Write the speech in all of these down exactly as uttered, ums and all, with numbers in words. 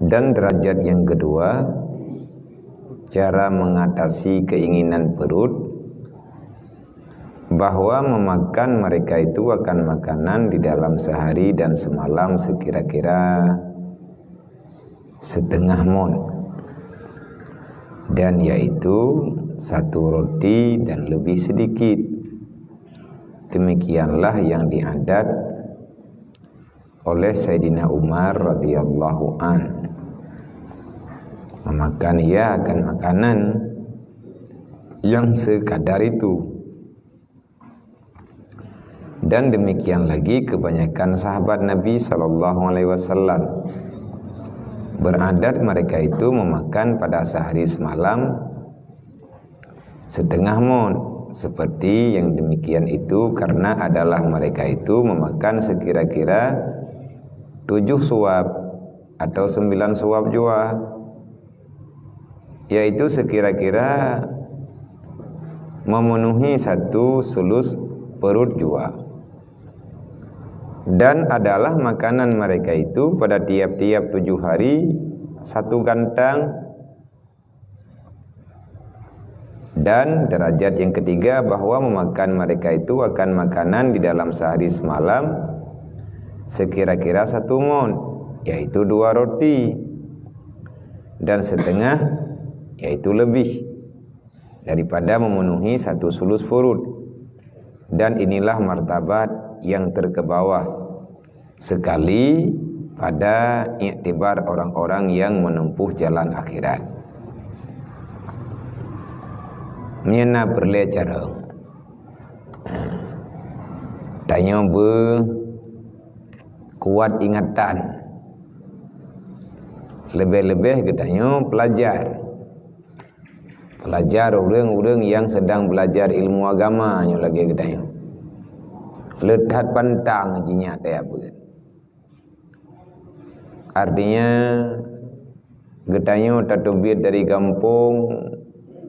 Dan derajat yang kedua, cara mengatasi keinginan perut, bahwa memakan mereka itu akan makanan di dalam sehari dan semalam sekira-kira setengah mon, dan yaitu satu roti dan lebih sedikit. Demikianlah yang diadat oleh Saidina Umar radhiyallahu an. Memakan ia akan makanan yang sekadar itu. Dan demikian lagi kebanyakan sahabat Nabi sallallahu alaihi wasallam. Beradat mereka itu memakan pada sehari semalam setengah mon. Seperti yang demikian itu karena adalah mereka itu memakan sekira-kira tujuh suap atau sembilan suap jua, yaitu sekira-kira memenuhi satu sulus perut jua. Dan adalah makanan mereka itu pada tiap-tiap tujuh hari satu gantang. Dan derajat yang ketiga, bahwa memakan mereka itu akan makanan di dalam sehari semalam sekira-kira satu mon, yaitu dua roti, dan setengah, yaitu lebih daripada memenuhi satu sulus perut. Dan inilah martabat yang terkebawah sekali pada iktibar orang-orang yang menempuh jalan akhirat. Meunyoe na peureulée carông, tanyoe beu kuat ingatan, leubeh-leubeh geutanyoe peulajar. Peulajar ureuëng-ureuëng nyang sedang beulajar ilmu agama nyoe lagée geutanyoe. Le that pantang jihnyan tajak beuet. Artinya, geutanyoe tateubiet dari gampông,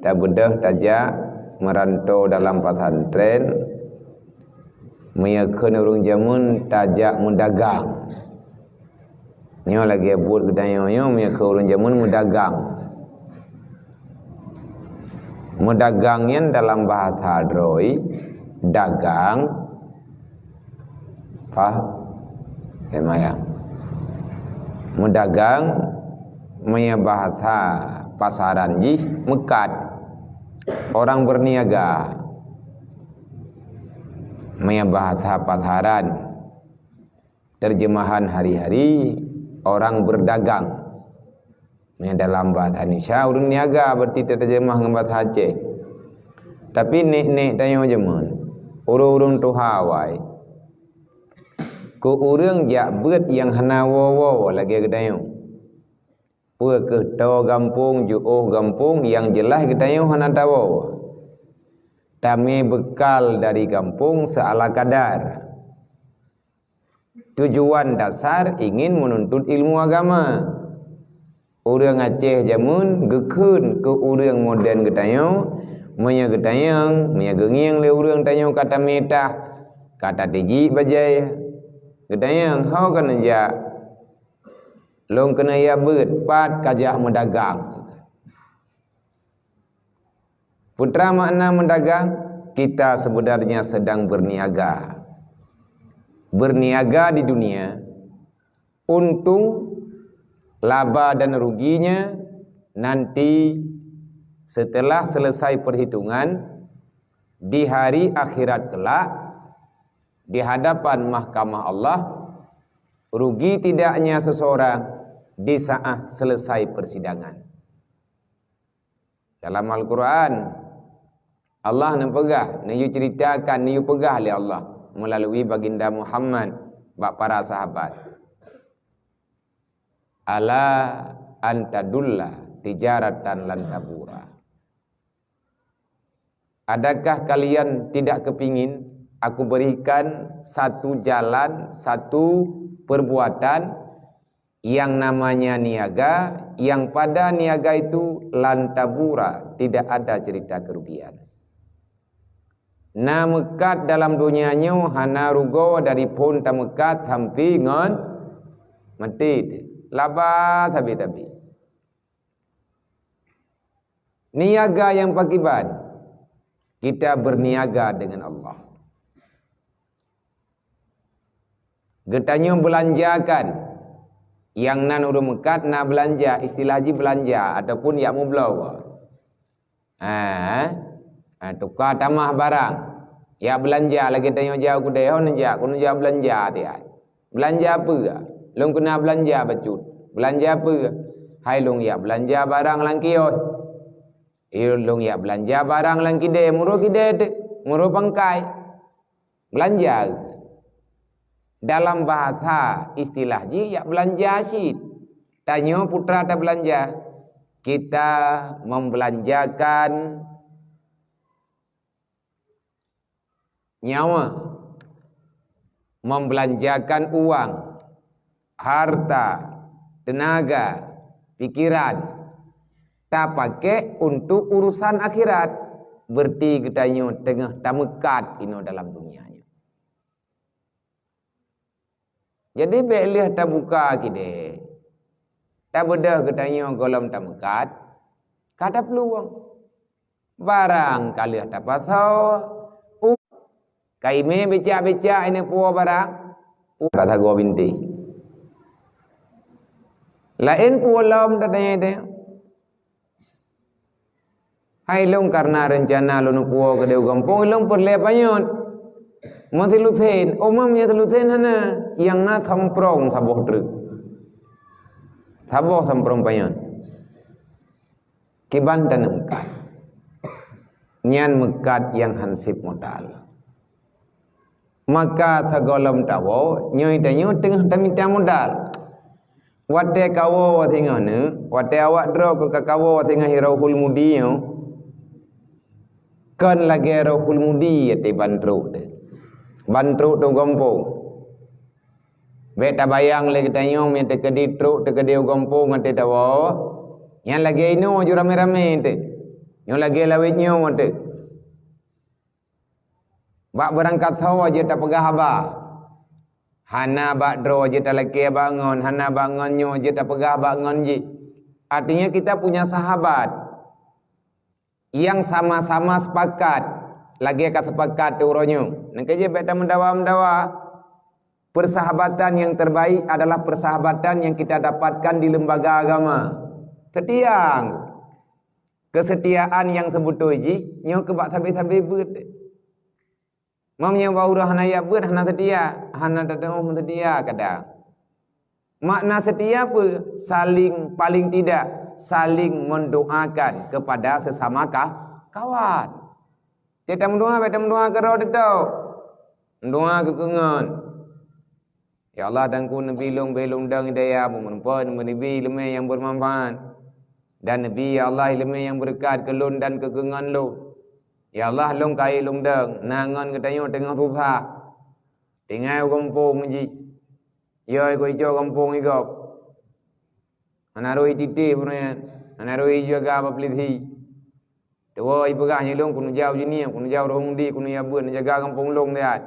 tabeudôh tajak meuranto dalam pesantren, meunyoe kheun ureuëng jameun tajak meudagang. Nyoe lagée buet geutanyoe nyoe meunyoe keu ureuëng jameun meudagang. Meudagang nyan dalam bahasa droe, dagang, pah, semayang. Meudagang, meunyoe bahasa pasaran jih meukat, orang berniaga. Meunyoe bahasa pasaran, terjemahan hari-hari, orang berdagang. Meunyoe dalam bahasa Indonesia, ureuëng niaga berarti terjemah ngon bahasa Aceh. Tapi nék-nék tanyoe jameun, ureuëng-ureuëng tuha awai, keu ureuëng jak beuet nyang hana woe-woe lagée geutanyoe. Peu kheueh toe gampông, jiôh gampông, nyang jeulaih geutanyoe hana tawoe. Tamé beukal dari gampông seuala kadar. Tujuan dasar ingin menuntut ilmu agama. Ureuëng Aceh jameun geukheun keu ureuëng modern geutanyoe, meunyoe geutanyong, meunyoe geungieng lé ureuëng tanyoe ka tamé tah, ka tatijik bajée. Geutanyong, "Ho keuneuk jak?" "Lôn keuneuk jak beuet." "Pat kajak meudagang?" Peue teuma makna meudagang? Kita sebenarnya sedang berniaga. Berniaga di dunia, untung, laba dan ruginya nanti setelah selesai perhitungan di hari akhirat kelak, di hadapan mahkamah Allah, rugi tidaknya seseorang di saat selesai persidangan. Dalam Al-Quran, Allah neupeugah, neuyue ceritakan, neuyue peugah lé Allah melalui Baginda Muhammad bak para sahabat, "Ala an tadulla tijaratan lan tabura." Adakah kalian tidak kepingin Aku berikan satu jalan, satu perbuatan yang namanya niaga, yang pada niaga itu lan tabura, tidak ada cerita kerugian. Na meukat dalam dunia nyoe hana rugoe dari phon tameukat sampai ngon maté. Laba sabe-sabe. Niaga nyang pakiban? Kita berniaga dengan Allah. Geutanyoe beulanjakan. Nyang nan ureuëng meukat na beulanja, istilah jih beulanja ataupun yak meubloe. Ha, ha, tuka tamah barang. Yak beulanja lagée tanyoe jak u keudè, ho neujak, keuneuk jak beulanja tiat. Beulanja peue? Lôn keuneuk beulanja bacut. Beulanja peue? Hai lôn yak beulanja barang lam kios. Lôn yak beulanja barang lam kidée, meurôh kidée teuk, meurôh pangkai. Beulanja. Dalam bahasa istilah jih yak beulanja cit. Tanyoe putra tabeulanja. Kita membelanjakan nyawa, membelanjakan uang, harta, tenaga, pikiran, tapakai untuk urusan akhirat. Berarti geutanyoe teungoh tameukat inoe dalam dunia nyoe. Jadi bék lheueh tabuka kidée, tabeudôh geutanyoe gohlom tameukat, ka taplueng. Barang ka lheueh tapasoe, u-, ka imé becak-becak ineuk puwoe barang, u-, ka sagoe bintéh. Laén puwoe lom tatanyong-tanyong. Hai lôn, karena reuncana lôn puwoe keudéh u gampông, lôn peureulée panyöt. Meusilusén, oh, meunyoe silusén hana, nyang na samprong saboh treuk. Saboh samprong panyöt. Kiban taneuk meukat. Nyan meukat nyang hanseb modal. Maka sigohlom tawoe, nyoe tanyoe teungoh tamita modal. Watée kawoe singoh nyoe, watée awak droe ka kawoe singoh Rauhul Mudi nyoe, kon lagée Rauhul Mudi watée ban trok teuh. Ban trok teuh u gampông. Bék tabayang lé geutanyoe, meunyoe teukeudi trok, teukeudi u gampông watée tawoe, nyan lagée inoe ju ramé-ramé teuh. Nyoe lagée lawét nyoe teuh. Bak beurangkat soe jeuet tapeugah haba. Hana bak droe jeuet talakée bak ngon, hana bak ngon nyoe jeuet tapeugah bak ngon jih. Artinya kita punya sahabat nyang sama-sama sepakat, lagée ka sepakat uroe nyoe. Nyan keuh jeuet bék tameudawa-meudawa. Persahabatan yang terbaik adalah persahabatan yang kita dapatkan di lembaga agama. Seutia. Keusetiaan nyang seubeutôi jih nyoe keu bak sabe-sabe beuet. Meunyoe bak uroe hana jak beuet, hana seutia, hana teuteumé seutia kadang. Makna seutia peue? Saling, paling tidak, saling mendoakan kepada sesama ka-, kawan. Tiep tameudoa, bék tameudoa keudroe teutok. Meudoa keu keu ngon. Ya Allah, Teungku, neubi lôn, bri lôn dong hidayah, meurumpok, neubi iéleumé nyang beumanfaat. Dan neubi, ya Allah, iéleumé nyang beureukat keu lôn dan keu keu ngon lôn. Ya Allah, lôn kayée lôn dong, na ngon geutanyoe teungoh susah. Tinggai u gampông jih. Yo, iko-iko gampông i gob. Hana roh i tieb ureuëng nyan. Hana roh i jaga bak polisi. Tuwoe ipeugah nyoe lôn keuneuk jak u Jeunieb, keuneuk jak u Rauhul Mudi, keuneuk jak beuet, neujaga gampông lôn siat.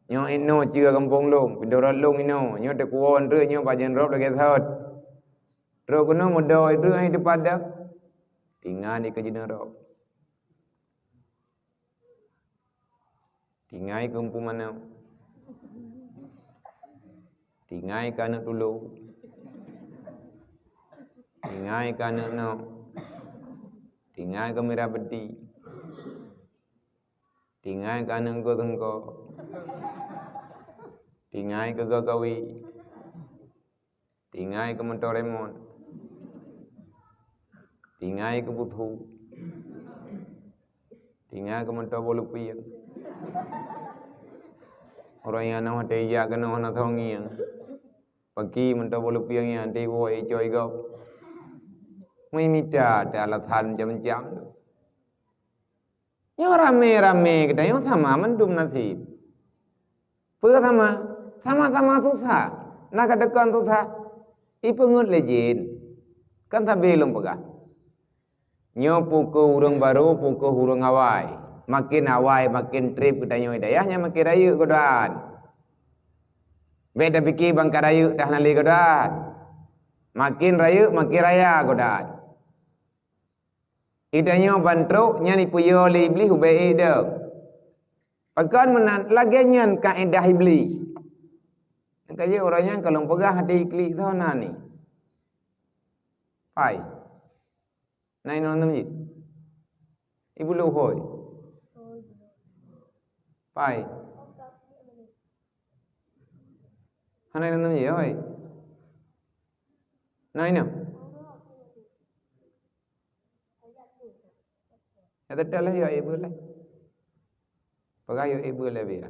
Nyoe inoe ceue gampông lôn, peudoe rot lôn inoe, nyoe teukuwoe treuk nyoe bak jeuet rot lagée sot. Trok keunoe meudoe treuk nyan teupat dak. Tinggai keu jeuet rot. Tinggai keu empu manok. Tinggai keu aneuëk tulông. Tinggai keu aneuëk nok. Tinggai keu mira beuti. Tinggai keu aneuëk gôt teungko. Tinggai keu gôt kawi. Tinggai keu moto remot. Tinggai keu buthu. Tinggai keu moto boh lupieng. Ureuëng nyang na watée jak keunoe hana thongieng. Paki moto boh lupieng nyan teuwoe icok i gob. Meumita teuh alasan macam-macam. Nyoe ramé-ramé geutanyoe sama mandum naseb. Peue sama? Sama-sama susah. Na ka teukon susah. Ipeungeut lé jén. Kan sabe lôn peugah. Nyoe peu kheueh ureuëng barô, peu kheueh ureuëng awai. Maken awai, maken treb geutanyoe hidayah, nyan maken rayeuk geudoan. Bék tapike ban ka rayeuk teuh hana lé geudoan. Maken rayeuk maken raya godan. Geutanyoe ban trok nyan ipeuyue lé Iblih ubé ék deuh. Pakon meunan lagée nyan kaedah Iblih. Nyang ka jeuet uroe nyan ka lôn peugah até iklik soe na ni. Pai. Na inoe lam masjid? Ibu Luhoi. Pai. Hana inoe lam masjid, hoi. Na inoe. Ya, tetap lah, ya, ibu lah. Peugah yue ié beue lé biya.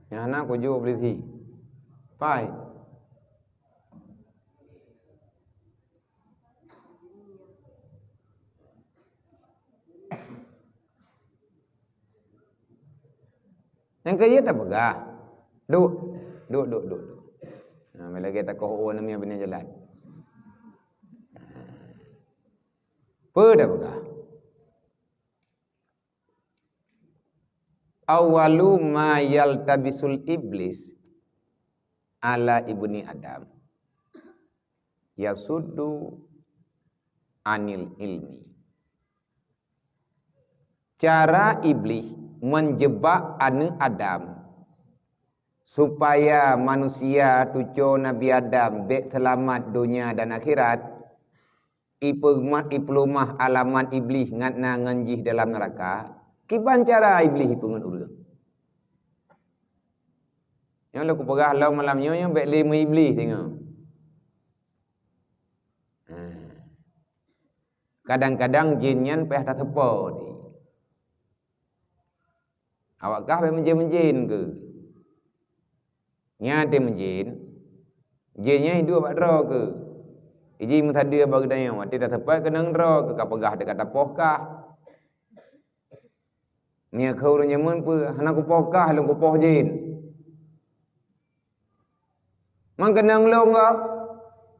Nyang hana kujok beuleusih. Pai. Nyang keujeuet tapeugah. Duek, duek, duek, duek, duek. Nah, lagée takoh uwan namiet bina jalan. Peue tapeugah? Awwalu ma yaltabisul iblis ala ibni Adam, yasuddu anil ilmi. Cara Iblih menjebak aneuëk Adam supaya manusia tuco Nabi Adam bék seulamat donya dan akhirat, ipeumat, ipeuleumah alamat Iblih ngat na ngon jih dalam neuraka, kiban cara Iblih ipeungeut ureuëng. Nyang lôn kupeugah lom malam nyoe, nyoe bék lé meu-Iblih singoh. Ha. Kadang-kadang jén nyan payah tateupeue di. Awak kah bék meujén-meujén keu. Nyan até meujén, jén nyan hidup bak droe keu. Iji meusadeue bak geutanyoe, watée tateupeue keunong droe keu ka peugah teuka tapoh kah. Meunyoe keu ureuëng jameun peue, hana kupoh kah, lôn kupoh jén. Meukeunong lôn gob,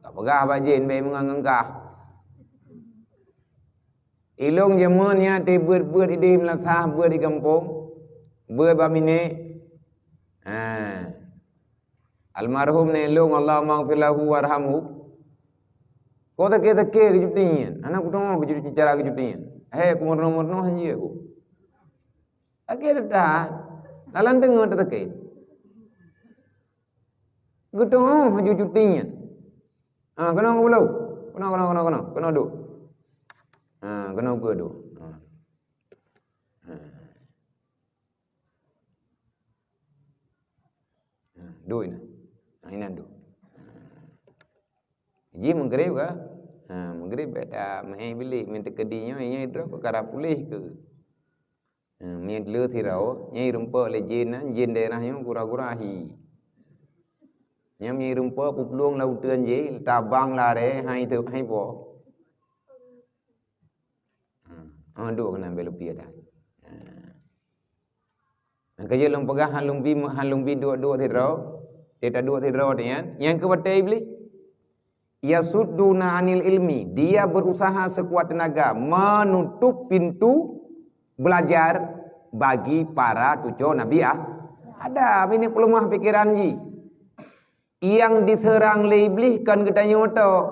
ka peugah bak jén bék meungon ngon kah. Ilôn jameun nyan teuh beuet-beuet idéh meulasah, beuet di gampông, beuet bak minék. Ha. Almarhum nenek lôn, Allahumma ighfir lahu warhamhu. Kok sakét-sakét keucuti nyan, hana kuteungoh keucuti, cara keucuti nyan. Hé, kumeurunoe-meurunoe hanjeuet ku. Sakét that, lalan teungoh teusakét. Geuteungoh laju cuti nyan. Ha, keunoe keu bulu. Keunoe, keunoe, keunoe, keunoe. Keunoe duek. Ha, keunoe keu duek. Ha. Ha. Ha, duek inan. Ha, inan duek. Ha. Ji meugrib ka? Ha, meugrib beda meu'én bilék, meu'én teukeudi nyoe, nyoe droe peukara puléh keu. Ha, meunyoe le sidroe, nyoe rumpok lé jén nyan, jén daerah nyoe gura-gura hi. Nyoe meunyoe rumpok peuplueng lam uteuen jih, tabang lare, hai teu-, hai po. Ha, ha, duek keunan bée lupi ada. Ha. Nyang keujeuet lôn peugah, han lôn bi, han lôn bi duek-duek sidroe, teuka duek sidroe teuh nyan, nyang keu batée Iblih. Yasudduna anil ilmi, dia berusaha sekuat tenaga menutup pintu belajar bagi para tuco Nabi Ah-, Adam. Ini peuleumah pikeran jih. Nyang diseurang lé Iblih kon geutanyoe tok.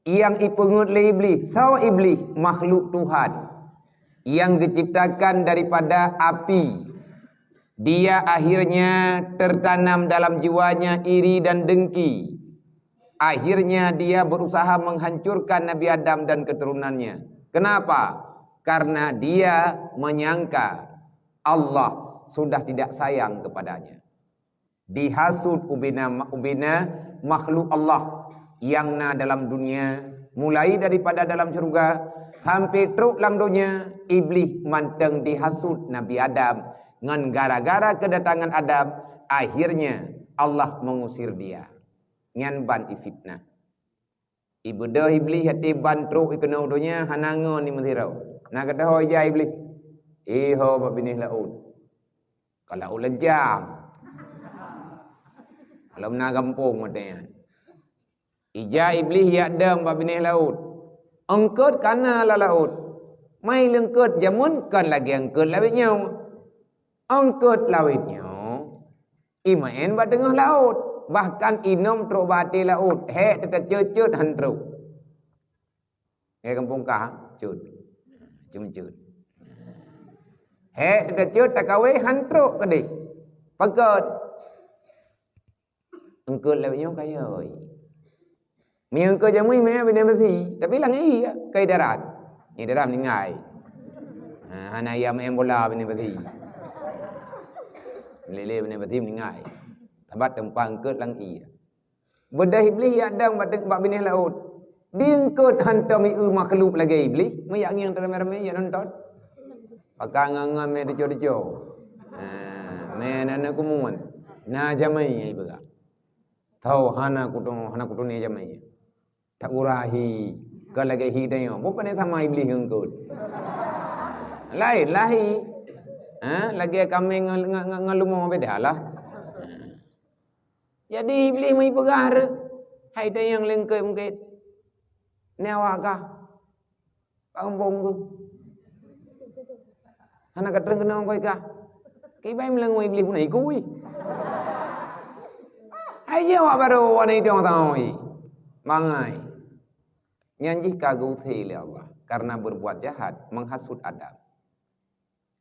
Nyang ipeungeut lé Iblih, soe Iblih? Makhluk Tuhan nyang geuciptakan daripada api. Dia akhirnya tertanam dalam jiwanya iri dan dengki. Akhirnya dia berusaha menghancurkan Nabi Adam dan keturunannya. Kenapa? Karena dia menyangka Allah sudah tidak sayang kepadanya. Dihasut ubena, ubena makhluk Allah nyang na dalam dunia, mulai daripada dalam syeuruga sampai trok lam donya, Iblih mantong dihasut Nabi Adam. Ngon gara-gara keudatangan Adam, akhirnya Allah mengusir dia. Nyan ban ifitnah. Ibeudôh Iblih até ban trok ikeunoe donya hana ngon ni meusidroe. Na geutanyoe ija Iblih? Iho bak binéh laôt. Ka laôt leuncang. Kalau na gampông watée nyan. Ija Iblih jak dong bak binéh laôt. Eungkôt ka na lam laôt. Mai leungkôt jameun kon lagée eungkôt lawét nyoe. Eungkôt lawét nyoe, imeu'én bak teungoh laôt. Bahkan inong trok bak até laôt, hék teutacot-cot han trok. Ngon gampông kah, cut. Cuma cut. Hék teutacot, takawe han trok keudeh. Pakon? Eungkôt lagèe nyoe kayôi. Meunyoe eungkôt jamé meu'ah binéh beusi, tapi lam ié ka i darat. Nyan darat meuninggai. Ha, hana ié meu'ah bola binéh beusi. Lé-lé binéh beusi meuninggai. Sabab teumpat eungkôt lam ié. Beudôh Iblih jak dong bak, bak binéh laôt. Di eungkôt hantom ié makhluk lagèe Iblih, meuyak ngieng teuramé-ramé jak nonton. Pakai ngon-ngon mé teuco-teuco. Ha, mé na, na kumun. Na jamé ié peugah. Tho hana kutu-, hana kutunie jamé. Tagura hi, ka lagèe hi tanyoe. Bukon sama Iblih ngon eungkôt. Laén lah hi. Ha, lagèe kaméng ngon, ngon, ngon, ngon leumo beda lah. Jadi Iblih meupeugah reuh, hai tanyoe lé eungkôt-eungkôt. Nyoe awak kah? Bak gampông keuh. Hana ka treun keunoe koi kah? Kiban meulangö Iblih pun ikui. Hai jih awak barô wana idong tangoi. Bangai. Nyan jih ka geuusé lé Allah karena berbuat jahat, menghasut Adam.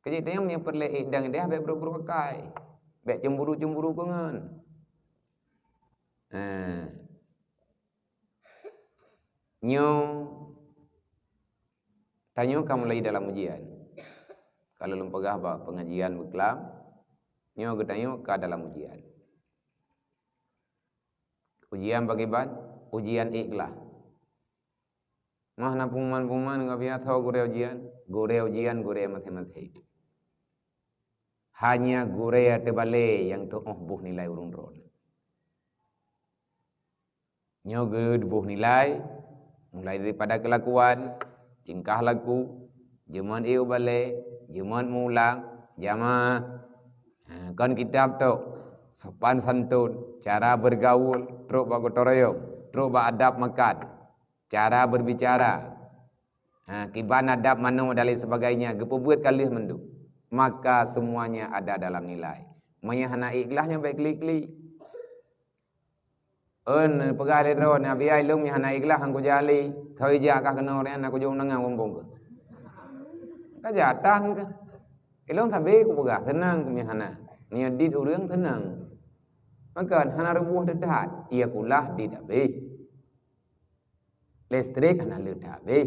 Keu jih tanyoe meunyoe peureulèe idang idéh, bèk brok-brok akai. Bèk cemburu-cemburu keu ngon. Eh. Nyoe, tanyoe ka mulai dalam ujian. Kalau lôn peugah bak pengajian beuklam, nyoe geutanyoe ka dalam ujian. Ujian pakriban? Ujian ikhlas. Mah na pengumuman-pengumuman ngon biasa gurèe ujian, gurèe ujian, gurèe maséng-maséng. Hanya gurèe teubalée nyang teu'oh boh nilai ureuëng droe. Nyoe geuboh nilai, mulai daripada keulakuan, tingkah laku, jeuet ék u balée, jeuet meuulang, jamaah, ha, kon kitab tok, sopan santun, cara bergaul, trok bak gotong royong, trok bak adab makan, cara berbicara, ha, kiban adab manoe dan lain sebagainya, geupeubuet ka lheueh mandum. Maka semuanya ada dalam nilai. Meunyo hana ikhlas nyan bèk klik-klik. Eun peugah lé droe, "Nabi ai lôn nyang hana ikhlas han kujali, thoi jak kah keunoe nyan na kujok nangah mumpung keuh." Ka jatan kah? Ilôn sabe kupeugah, seunang keu meuhana. Meunyoe dit ureuëng seunang. Maka hana ruboh teutat, ia kulah dit habéh. Listrik hana le that habéh.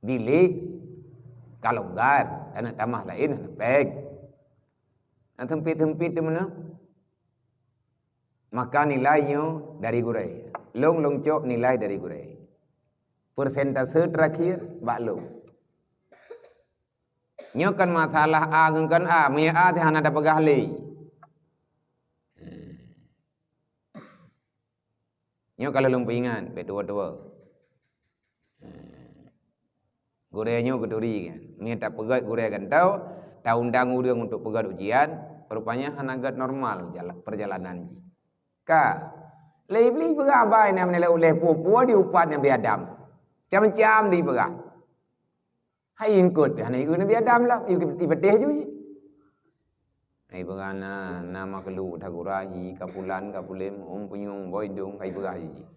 Bilék ka longgar, dan tamah laén hana péng. Nah, sempit-sempit tu mana? Maka nilai nyoe dari gurée. Lôn, lôn cok nilai dari gurée. Persentase terakhir bak lôn. Nyoe kan masalah A ngon kon A, meunyoe A teuh hana tapeugah lé. Nyoe ka lheueh lôn peuingat, bék tuwoe-tuwoe. Gurée nyoe geuturi kan. Meunyoe tapeugét gurée gantoe, taundang ureuëng untuk peugét ujian, rupanya hana gét normal jala-, perjalanan jih. Ka. Lé Iblih peugah bai na meunilai ulée peue-peue di upat Nabi Adam. Macam-macam dipeugah. Hai eungkôt, hana ieu Nabi Adam lah, ieu ipeuteh ju jih. Hai peugah na, na makhluk tagura jih, ka pulan, ka puléh, ôm punyueng, boi dong, ka ipeugah ju jih.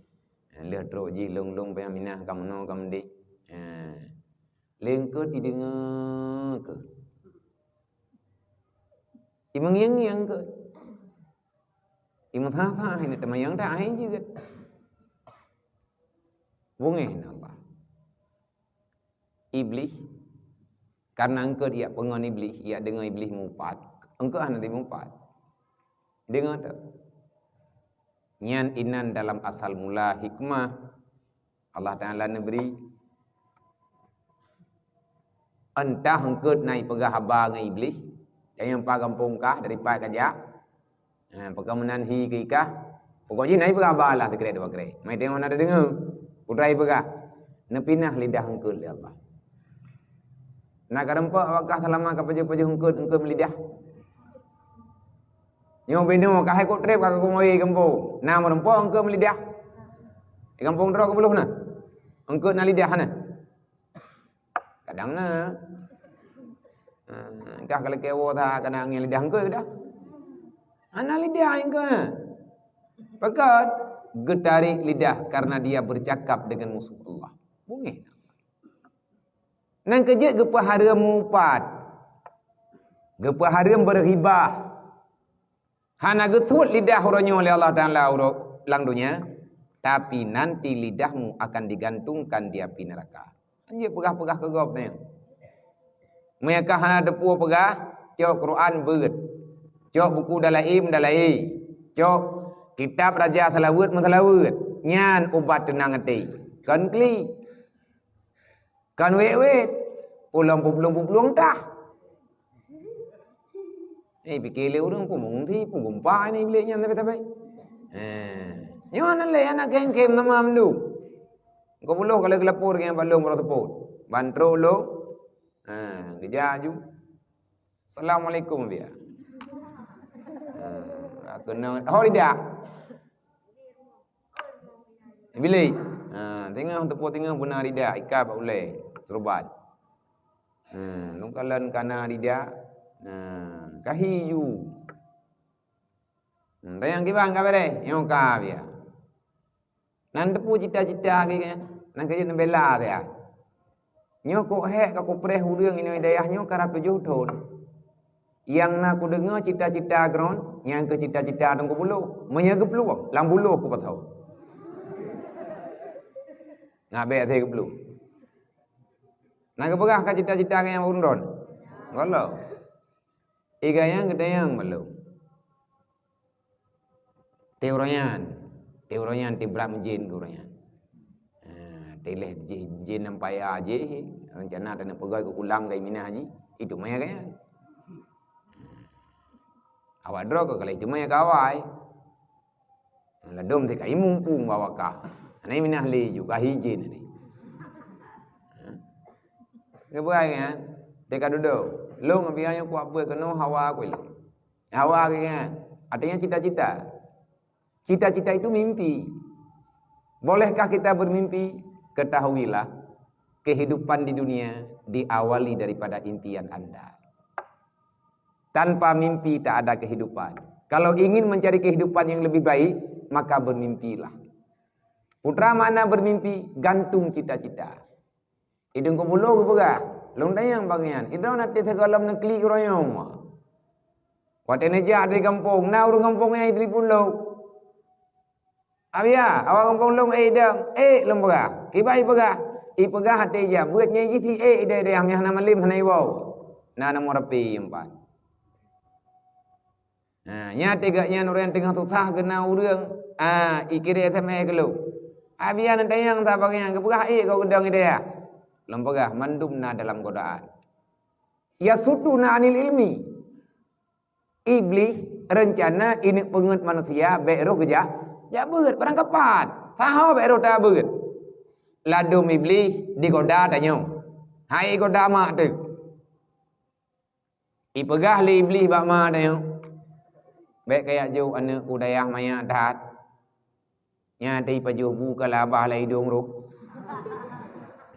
Lheueh trok jih lông-lông payah minah ka meunoe ka meudéh. Ha. Lé eungkôt ideungoe keuh. Imeungieng-ngieng keuh. Imeusa-sa, hana teuma nyang that hai jeuet. Beungéh na Allah. Iblih, karena eungkôt jak peungon Iblih, jak deungoe Iblih mupat, eungkôt hana jimupat. Deungoe teuh. Nyan inan dalam asal mula hikmah Allah Taala neubri. Entah eungkôt na ipeugah haba ngon Iblih, nyang pa gampông kah, dari pat kajak. Ha, pakon meunan hi keu ikah. Pokok jih na ipeugah haba lah sikrek dua krek. Mai teuh na tadeungoe. Peue teuma ipeugah. Neupinah lidah eungkôt lé Allah. Na kareumpok awak kah seulama ka pajoh-pajoh eungkôt, eungkôt meulidah. Nyoe binoe ka hai kok trép ka keumawe gampông. Na meurumpok eungkôt meulidah. Di gampông droe keubloh na. Eungkôt na lidah na. Kadang na. Ha, kah ka lakée woe that kana ngieng lidah eungkôt dah. Hana lidah nyang keu. Pakon? Geutarek lidah karena dia bercakap dengan musuh Allah. Bungéh. Nyang keujeuet geupeuhareuem mupat. Geupeuhareuem beurhibah. Hana geusuet lidah uroe nyoe lé Allah Taala uroe lam donya, tapi nanti lidahmu akan digantungkan di api neraka. Hanjeuet peugah-peugah keu gob nyan. Meunyo ka hana teupeu peugah, cok Quran beuet. Cok buku Dalail Mudalail. Cok kitab Raja Seulaweuet Meuseulaweuet. Nyan ubat teunang até. Kon klik. Kon wét-wét. Pulang publueng-publueng tah. Eh, pike lé ureueng peue meugunti, peue geumpa ini bilék nyan sabe-sabe. Eh, nyoe nan lé aneuk kém-kém nama mandum. Engko buloh ka lheueh geulapor ngon bak lôn baroe seupôt. Ban trok lôn. Ha, geujak aju. Assalamualaikum, Bia. Ha, keunoe ho lidah. Bilék. Ha, teungoh teupeu teungoh beuna lidah, ikat bak ulèe, seurubat. Ha, lôn kalon kana lidah. Ha, kahi ju. Hmm, tanyong kiban ka beureh, nyoe ka Bia. Nan teupeu cita-cita lagèe nyan, nan keujeuet neubela teuh. Nyoe kok hék ka kupreh ureueng inoe dayah nyoe karab tujoh thon. Nyang na kudeungoe cita-cita droen, nyan keuh cita-cita Teungku Bulo. Meunyoe geuplueng, lam bulo kupasoe. Ngat bèk asai geuplueng. Na geupeugah ka cita-cita nyang ureueng droen? Gohlom. Iga nyang geutanyong balom. Ti uroe nyan, ti uroe nyan ti brat meujén keu uroe nyan. Ha, ti lheueh jih jén lam paya jih, rencana taneuk peugöt keu kulang keu Minah jih, itu maya gaya. Awak droe ka kalai itu maya kawai. Ladom ti kai mumpung bawa kah. Hana Minah lé ju kah ijin tadi. Ha. Geupeugah nyan, teuka dudoe. Lôn ngon Bia nyoe kuat beuet keunoe hawa ku ilôn. Hawa geuh nyan. Artinya cita-cita. Cita-cita itu mimpi. Bolehkah kita bermimpi? Ketahuilah, kehidupan di dunia diawali daripada impian Anda. Tanpa mimpi tak ada kehidupan. Kalau ingin mencari kehidupan yang lebih baik, maka bermimpilah. Putra makna bermimpi, gantung cita-cita. Idong Kubulo geupeugah, lôn tanyong bak nyan, idong na teuh sigohlom neuklik uroe nyoe. Watèe neujak dari gampông, na ureueng gampông nyang itelepon lôn. "Abia, awak gampông lôn ék idong." "Ék," lôn peugah. Kiban ipeugah? Ipeugah até ija, beuet nyan jih si ék idong-idong nyang hana malem hana iwoe. Na nomor H P empat. Ha, nyan teuka nyan ureueng teungoh susah geuna ureueng, ha, ikirém S M S keu lôn. Abia neutanyong saban nyan, geupeugah ék keu idong idayah. Lôn peugah, mandum na dalam godaan. Yasudduna anil ilmi. Iblih rencana ineuk peungeuet manusia bèk roh geujak jak beuet, barangkapat. Saho bèk roh tabeuet. Ladom Iblih digoda tanyoe. Hai goda mak teuh. Ipeugah lé Iblih bak ma tanyoe, "Bèk kajak jok aneuk u dayah manyak that. Nyan teuh ipajoh bu ka labah lam idong roh.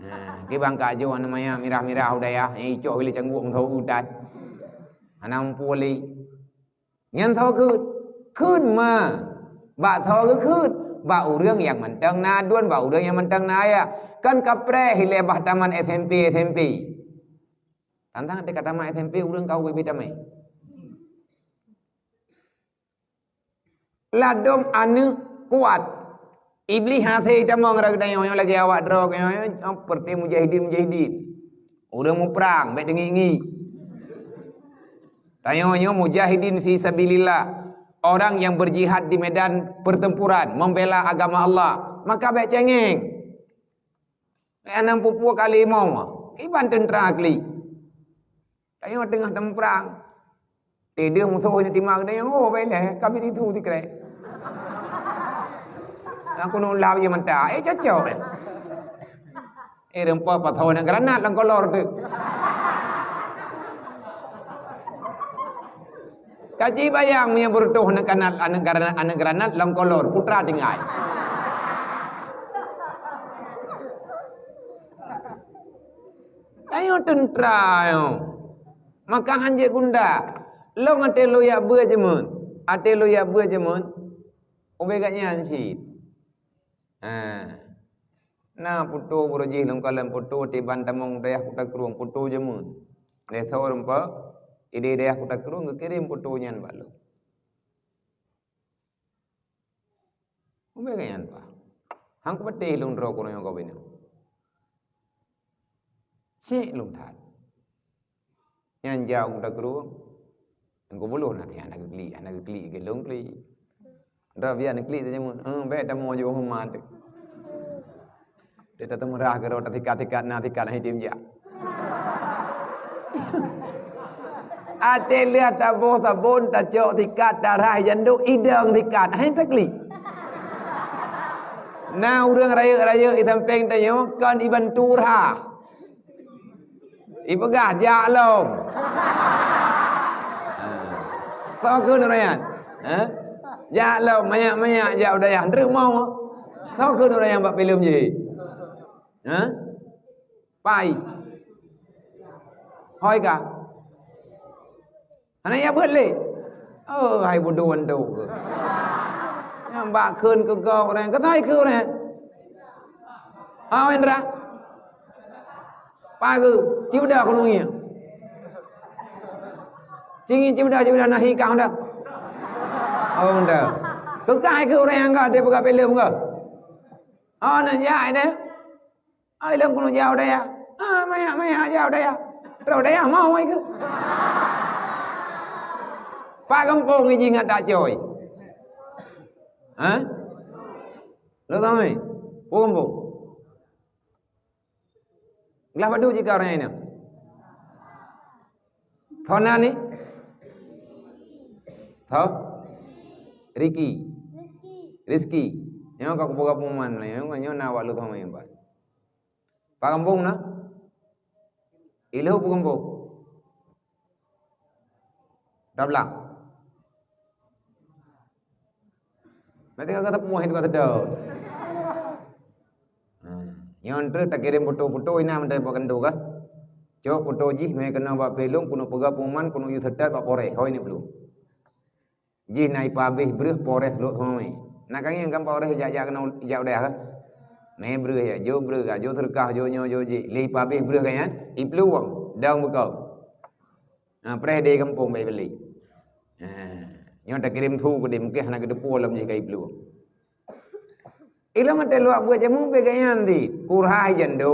Nah, kiban kajak jok aneuk manyak mirah-mirah u dayah, nyang icok ilèe cangguek meusaboh utat. Hana muphom lé." Nyan tho kheun. Kheun ma. Bak tho geukheun. Bak ureueng nyang mantong na aduen, bak ureueng nyang mantong na ayah. Kan kapreh ilèe bah tamat S M P, S M P. Tantang teuka tamat S M P ureueng ka ubé-bé tamé. Ladom aneuk kuat. Iblih hase tamong rot geutanyoe nyoe lagèe awak droe nyoe, nyoe, nyoe, seperti mujahidin-mujahidin. Ureueng muprang, bèk teungiek-ngiek. Tanyoe nyoe mujahidin fi sabilillah. Orang yang berjihad di medan pertempuran, membela agama Allah. Maka bèk cengeng. Anang pupuk kali limong, kiban teuntra klik. Tanyoe teungoh teumeprang. Tideh musoh nyoe timak geutanyoe, oh, bèk lé, kami itu dikrek. Aku nak lap je mata. Eh, cocok, eh. Eh, rempa patah nak granat lam kolor tu. Kaji bayang meunyoe beureutoh aneuk kanat, aneuk granat, aneuk granat lam kolor, putra tinggai. Tanyoe teuntra nyoe. Maka hanjeuet gunda. Lôn até lôn jak beuet jeumeun. Até lôn jak beuet jameun, ubé gobnyan cit. Ha. Na putôh beurujih lôn kalon putôh tiban tamong dayah Kuta Krueng, putôh jameun. Lé soe rumpok, idéh dayah Kuta Krueng geukirém putôh nyan bak lôn. Ubé gobnyan paih. Han kupatéh lôn droe keunoe gob inong. Cék lôn that. Nyan jak u Kuta Krueng. Nyang keubulôh na teuh hana geuklik, hana geuklik keu lôn klik. Droe biasa neuklik teuh jameun. Eh, bèk tamoe jeuet horeumat. Teuka teumeurah keudroe tatikat-tikat na tikat hana item jak. Até lheueh taboh sabon, tacok tikat, tarhah ijandô, idong tikat, hana taklik. Na ureueng rayeuk-rayeuk di sampéng tanyoe kon ibantu rhah. Ipeugah, "Jak lom." Soe kheun ureueng nyan? Ha? "Jak lom, manyak-manyak jak u dayah." Treuk mo. Soe kheun ureueng nyan bak filem jih? Ha? Pai. Hôi ka. Hana ya beuet lé. Oh, hai budoe wan dok ke. Nyang bak kheun keu gob ureueng, keutai keu ureueng. Ha, Indra. Pageue, ciuda keuneuk ngieng. Cingi ciuda, ciuda na hi kah dah. Oh, dah. Keukai keu ureueng nyang ka dia peugah filem ke? Oh, nak jak deh. Ai lôn keuneuk jak u dayah. Ah, maya, maya jak u dayah. Rot dayah mau ai keuh. Pak gampông jih ngat tak coi. Ha? Lôn samai. Pu gampông. Glah padu jih ka ureueng inong. Thona ni? Tho? Riki. Rizki. Nyoe ka kupeugah pengumuman, nyoe, nyoe na awak lôn thon meuempat. Pak gampông na? Ilheueh pu gampông. Dah blang. Nanti kakak tepuh itu kata dah. Nyoe treuk takirém foto-foto ina meutai bak keundo kah. Cok foto jih meukeunong bak péh lôn keuneuk peugah pengumuman keuneuk yue seutôt bak Polres. Hôi ni belum. Jih na ipabéh breueh Polres Lhokseumawe. Na ka ngieng kan Polres jak-jak keunoe jak u dayah kah? Mé breueh jak, jok breueh kah, jok seudeukah, jok nyoe, jok jih. Lé ipabéh breueh ka nyan, iplueng dong beuko. Ha, preh di gampông bai beli. Ha, nyoe takirém su keudeh mungken hana geuteupeue lom jih ka iplueng. Ilôn até luwah buet jameun bèk gaya nyan di. Kurhai jandô.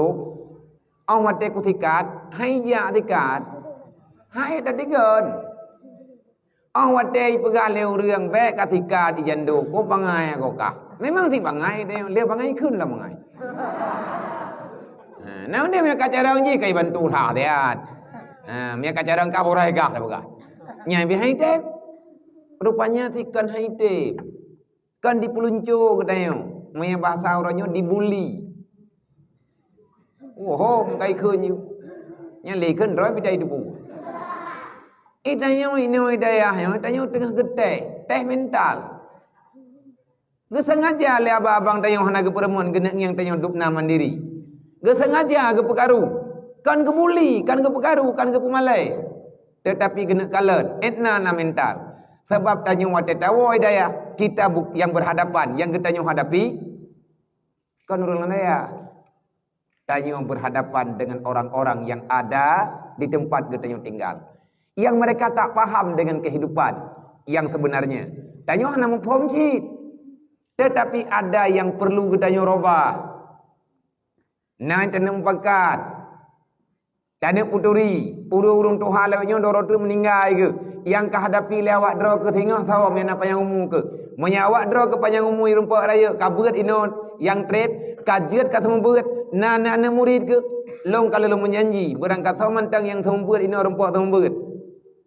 Ong watèe kusikat, hai jak sikat. Hai tatigon. Ong watèe ipeugah lé ureueng bèk kasikat ijandô, ko bangai ko kah. Memang si bangai deh, lé bangai kheun lam bangai. Ha, nah, dia meuka carông jih kai bantu rhah siat. Ha, meuka carông ka borai gah dah peugah. Nyai bih hai tém. Rupanya si kon hai tém. Kan dipeulunco geutanyoe, meunyo bahasa uroe nyoe dibuli. Woho, meukai kheun nyoe. Nyang lé kheun droe bidai debu. Eh, tanyoe inoe dayah nyoe, tanyoe teungoh geutéh, téh mental. Geusengaja lé abang-abang tanyoe hana geupeureumeun geuneuk ngieng tanyoe dubna mandiri. Geusengaja geupeukaru, kan geubuli, kan geupeukaru, kan geupeumalée. Teutapi geuneuk kalon, etna na mental. Sabab tanyoe watée tawoe dayah, kita bu-, nyang berhadapan, nyang geutanyoe hadapi, kon ureuëng laén dayah. Tanyoe berhadapan dengan orang-orang yang ada di tempat geutanyoe tinggal. Yang mereka tak paham dengan kehidupan yang sebenarnya. Tanyoe hana muphom cit. Tetapi ada yang perlu geutanyoe robah. Na taneuk mupakat, taneuk peuturi, ureuëng-ureuëng tuha lawét nyoe doro teuk meuninggai geuh. Nyang ka hadapi lé awak droe keuh singoh sawöng nyang na panyang umu keuh. Meunyoe awak droe keuh panyang umu rumpok rayeuk ka beuet inoe nyang treb, ka jeuet ka seumeubeuet, na aneuk-aneuk murit keuh, lôn ka lôn meujanji, beurangkasoe mantong nyang seumeubeuet inoe rumpok seumeubeuet.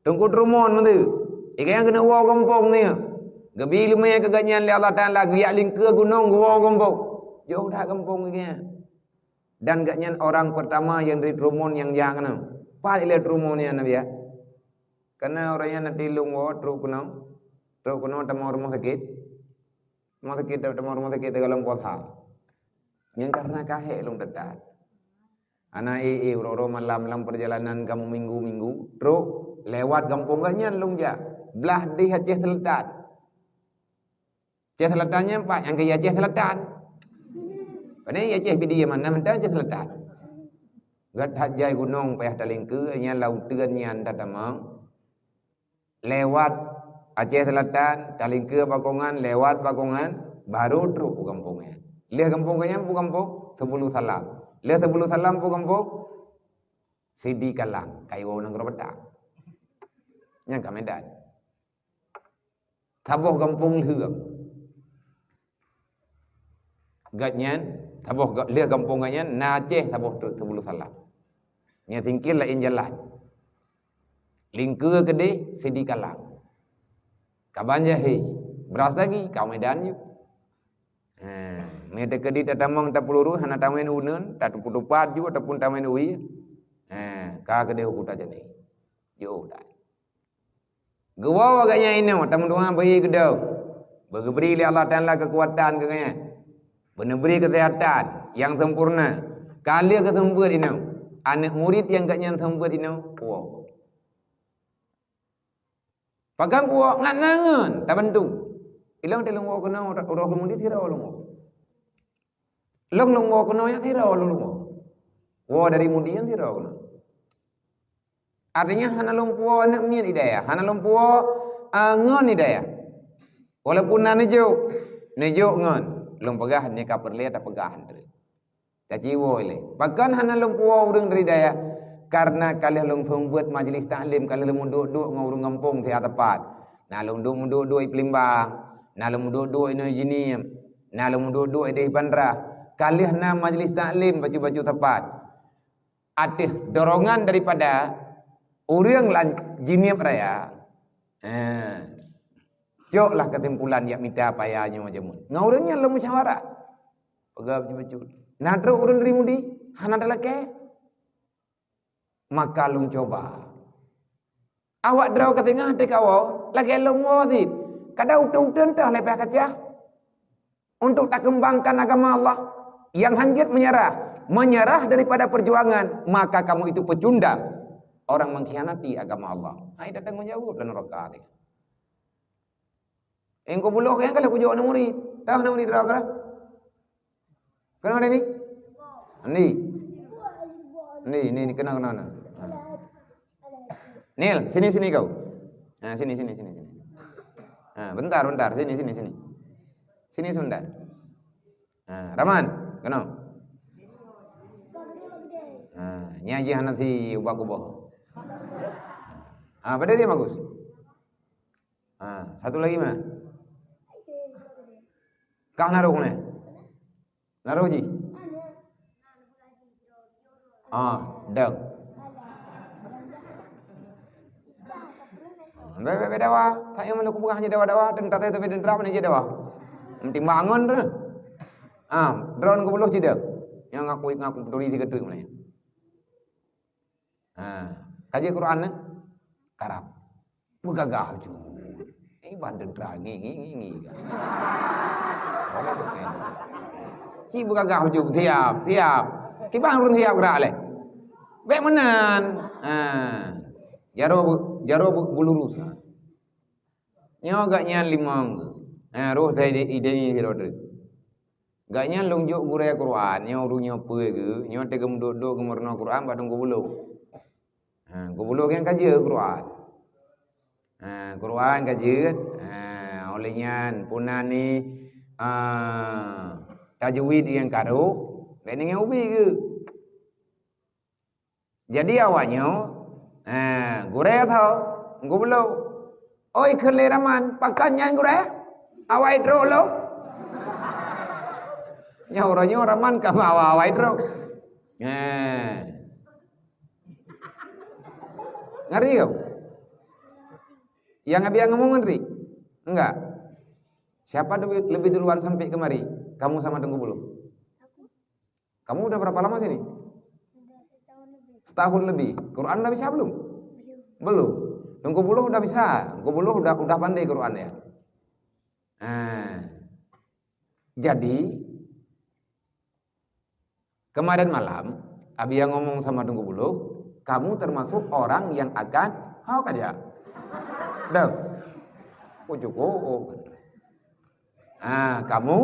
Teungku Trumon meunteue, i gobnyan keuneuk woe gampông nyoe. Geubi leumé keu gobnyan lé Allah Taala, geujak lingkeue gunong geuwoe gampông. Jôh that gampông i gobnyan. Dan gobnyan orang pertama nyang dari Trumon nyang jak keunoe. Pat ilée Trumon nyan na biak. Karena ureuëng nyan na tilung woe trok keunoe. Trok keunoe tamong rumoh sakét. Rumoh sakét, tamong rumoh sakét dalam kota. Nyang karena kahé lôn teutat. Hana éh-éh uroe-uroe malam lam perjalanan kamoe minggu-minggu, trok lewat gampông gobnyan lôn jak. Blah deh Aceh Selatan. Aceh Selatan nyan pat nyang keu Aceh Selatan. Pane Aceh Pidie mana mantong Aceh Selatan. Gata jai gunong payah talingkeue, nyan lam uteuen nyan tatamong. Lewat Aceh Selatan, talingkeue Bakongan, lewat Bakongan, baru trok u gampông nyan. Lheueh gampông nyan peue gampông? Seubulu Salam. Lheueh Seubulu Salam peue gampông? Sidi Kalang, ka iwoe u nanggroe Batak. Nyan ka Medan. Saboh gampông lheueh. Gobnyan, saboh ga-, lheueh gampông gobnyan, na Aceh saboh trok Seubulu Salam. Nyan singkir laén jalan. Lingkeue keudeh Sidi Kalang. Kaban jahé, bras lagi, ka u Medan ju. Ha, meunyo teukeudi tatamong tapeuluru, hana tamén uneuen, tateupeue tupat ju ataupun tamén uwie. Ha, ka keudeh u Kuta Jandéh. Jiôh that. Geuwoe gobnyan inoe, tameudoa beu-i keudong. Beugeubri lé Allah Taala keukuatan keu gobnyan. Beuneubri keuseuhatan nyang sempurna. Ka lheueh geuseumeubeuet inoe. Aneuk murit nyang gobnyan seumeubeuet inoe, woe. Pakon kuwoe ngat na ngon tabantu. Ilong teuh lôn woe keunoe, uroe lôn murit sidroe lôn woe. Lôn lôn woe keunoe nyan sidroe lôn woe. Woe dari Mudi nyan sidroe keunoe. Artinya hana lôn puwoe aneuk miet di dayah, hana lôn puwoe, a, ngon di dayah. Walaupun na neujok, neujok ngon, lôn peugah nyoe ka peureulée tapeugah. Taciwoe lé. Pakon hana lôn puwoe ureuëng dari dayah? Karena ka lheueh lôn seumeubeuet majlis taklim, ka lheueh lôn meuduek-duek ngon ureuëng gampông siat teumpat. Na lôn duek meuduek-duek i Peulimbang, na lôn meuduek-duek inoe Jeunieb, na lôn meuduek-duek i Dayeuh Pandrah. Ka lheueh na majlis taklim bacut-bacut teumpat. Ateueh dorongan daripada ureuëng lam Jeunieb Raya, eh, coklah keusimpulan jak mita paya nyoe jameun. Ngon ureuëng nyan lôn musyawarah. Peugah bacut-bacut. Na trok ureuëng dari Mudi, hana talakée. Maka lôn cuba. Awak droe ka teungoh teuka woe, lagée lôn woe cit. Kadang uteuen-uteuen toh leubeh kacah. Untuk takeumbangkan agama Allah, nyang hanjeuet meunyeurah, meunyeurah daripada peujuangan, maka kamu itu pecundang, orang mengkhianati agama Allah. Hai, tatanggong jaweueb lam neuraka teuh. Engkau buloh nyang ka lheueh kujok aneuk murit. Tah aneuk murit droe ka? Keunoe ni? Ni. Ni, ni, ni, keunoe, keunoe, keunoe. Ha. Nil, sini, sini kau. Ha, sini, sini, sini, sini. Ha, bentar, bentar. Sini, sini, sini. Sini sebentar. Ha, Raman, keunoe. Ha, nyan jih hana si ubak kuboh. Ha, pada dia bagus. Ha, satu lagi mana? Kah naruh ni? Naruh ji. Ah, dang. Bebe dawa, tak yang mana kupeugah hanya dawa-dawa, dan tatai tapi dendera mana je dawa. Mesti bangun tu. Ah, drone ke belum tidak. Yang aku ngaku peduli tiga tu mana. Ha, kaji Quran ni? Karab. Beugagah ju. Eh, bandum terang, ngi, ngi, ngi, ngi. Ci beugagah ju, siap, siap. Kiban ureuëng siap gerak leh. Bek meunan. Ha. Jaroe bu-, jaroe bu-, bulurus. Nyoe gak nyan limong. Ha, roh saya di, di, di, di, di, di. Gobnyan lôn jok gurée Quran, nyoe ureuëng nyoe peue geuh, nyoe teungoh meuduek-duek geumeurunoe Quran bak Teungku Buloh. Ha, Teungku Buloh nyang ka jeuet Quran. Ha, Quran ka jeuet, ha, óh lheueh nyan puna ni, ah, tajwid nyang ka rôh, bèk nyan ubé geuh. Jadi awaknyoe, eh, gurée tho, Teungku Buloh. Oi, kheun lé Raman, pakon nyan gurée? Awai trok lom. Nyoe uroe nyoe Raman ka awai-awai trok. Eh. Ngeri kau? Yang Abi ngomong ngeri? Enggak. Siapa lebih, lebih duluan sampai kemari? Kamu sama Teungku Buloh? Kamu udah berapa lama sini? Udah setahun lebih. Setahun lebih. Quran udah bisa belum? Belum. Belum. Teungku Buloh udah bisa. Teungku Buloh udah, udah pandai Quran ya. Nah, jadi kemarin malam Abi yang ngomong sama Teungku Buloh, kamu termasuk orang yang akan hau kaja. Dah. Oh, cukup. Oh. Ah, kamu,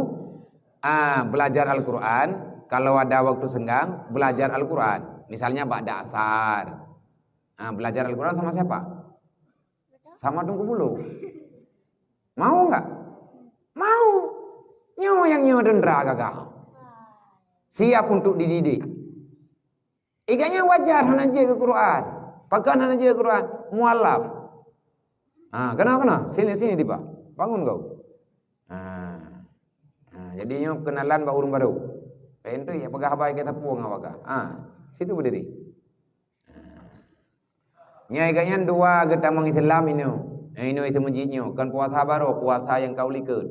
ah, belajar Al-Quran, kalau ada waktu senggang, belajar Al-Quran. Misalnya ba'da asar. Ah, belajar Al-Quran sama siapa? Sama Teungku Bulo. Mau nggak? Mau. Nyoe nyang nyoe dendera gagah. Siap untuk dididik. Ikannya wajar hana jeuet keu Quran. Pakon hana jeuet keu Quran? Mualaf. Ha, kena, kena. Sini, sini, Dipa. Bangun kau. Ha. Ha, jadi nyoe kenalan bak ureueng baru. Lain tu ya peugah haba kita puang awak. Ha, situ berdiri. Ha. Nyai gobnyan dua geutamong Islam inoe. Eh, inoe itu masjid nyoe. Kan puasa baru, puasa yang kau likot.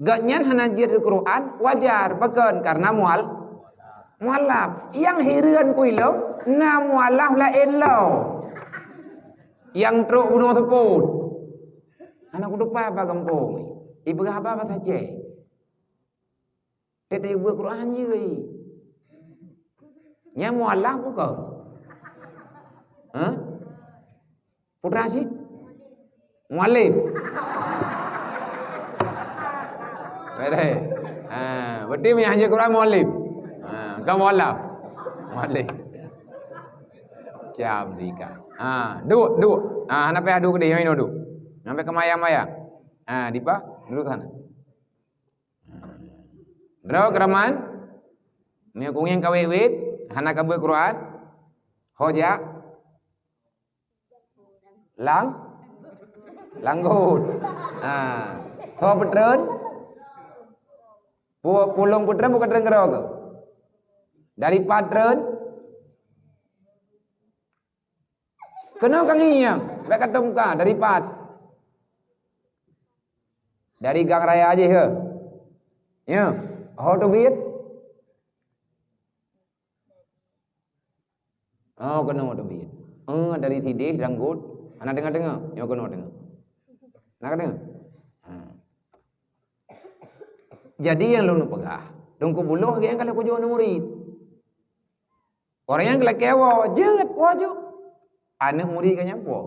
Gobnyan hana jeuet keu Quran, wajar. Pakon? Karena mual-, mualaf. Yang hireuen ku ilong, na mualaf laén lo. Yang trok bunoe seupôt. Hana kutupat bak gampông. Ipeugah haba bahasa Aceh. Teuka buet Quran jih. Nyang mualaf bukan? Hah? Putra Rashid? Muallim. Beres. Ha, berarti meunyo hana Quran muallim. Ha, bukan mualaf. Muallim. Macam tu ikan. Ha, duk, duk. Ha, hana payah duk keudeh, nyang inoe duk. Sampai keu mayang-mayang. Ha, Dipa, duduk sana. Droe keuraman, meunyo kunyeng ka wét-wét, hana ka beuet Quran, ho jak lang, langgot. Ha. Soe peutreun? Pu-, pulung peutreun bukan treun keudroe keuh? Dari pat treun? Keunoe ka ngieng, bèk ka tom ka, dari pat? Dari gang raya jih, he. Ya, ho teubiet? Oh, keunoe teubiet. Oh, dari sideh, langgot. Hana deungoe-deungoe. Nyoe keunoe deungoe. Na ka deungoe? Ha. Jadi nyang lôn peugah, Teungku Buloh geuh nyang ka lheueh kujok aneuk murit. Ureueng nyang geulakèe woe, jeuet woe ju. Aneuk murit ka nyang po.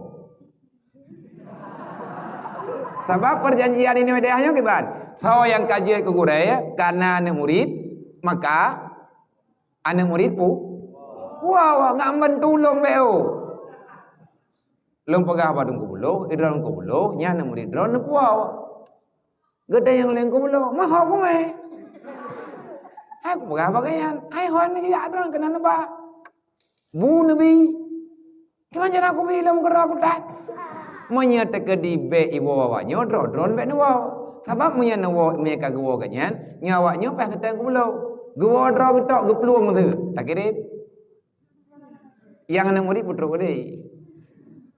Sabab perjanjian inoe deh nyoe kiban. Soe nyang ka jeuet keu gurèe, kana aneuk murit, maka aneuk murit pu-, puwoe, ngon bantu lôn bèk oh. Lôn peugah bak Teungku Buloh, idroe Teungku Buloh, nyan aneuk murit droe neupuwoe. Geutanyoe lé Teungku Buloh, "Meuho kumè?" Hai kupeugah bagaih nyan, "Hai hon neujak droen keunan neuba." Bu neubi. Kiban cara kubi lom keudroe kutat. Meunyoe teukeudi bèk iwoe awaknyoe, droe-droe bèk neuwoe. Sabab meunyoe neuwoe, meunyoe ka geuwoe geuh nyan, nyoe awaknyoe paih teuteung Teungku Buloh. Geuwoe droe geutok geuplueng meuteue. Takirém. Nyang aneuk murit peutrok keudeh.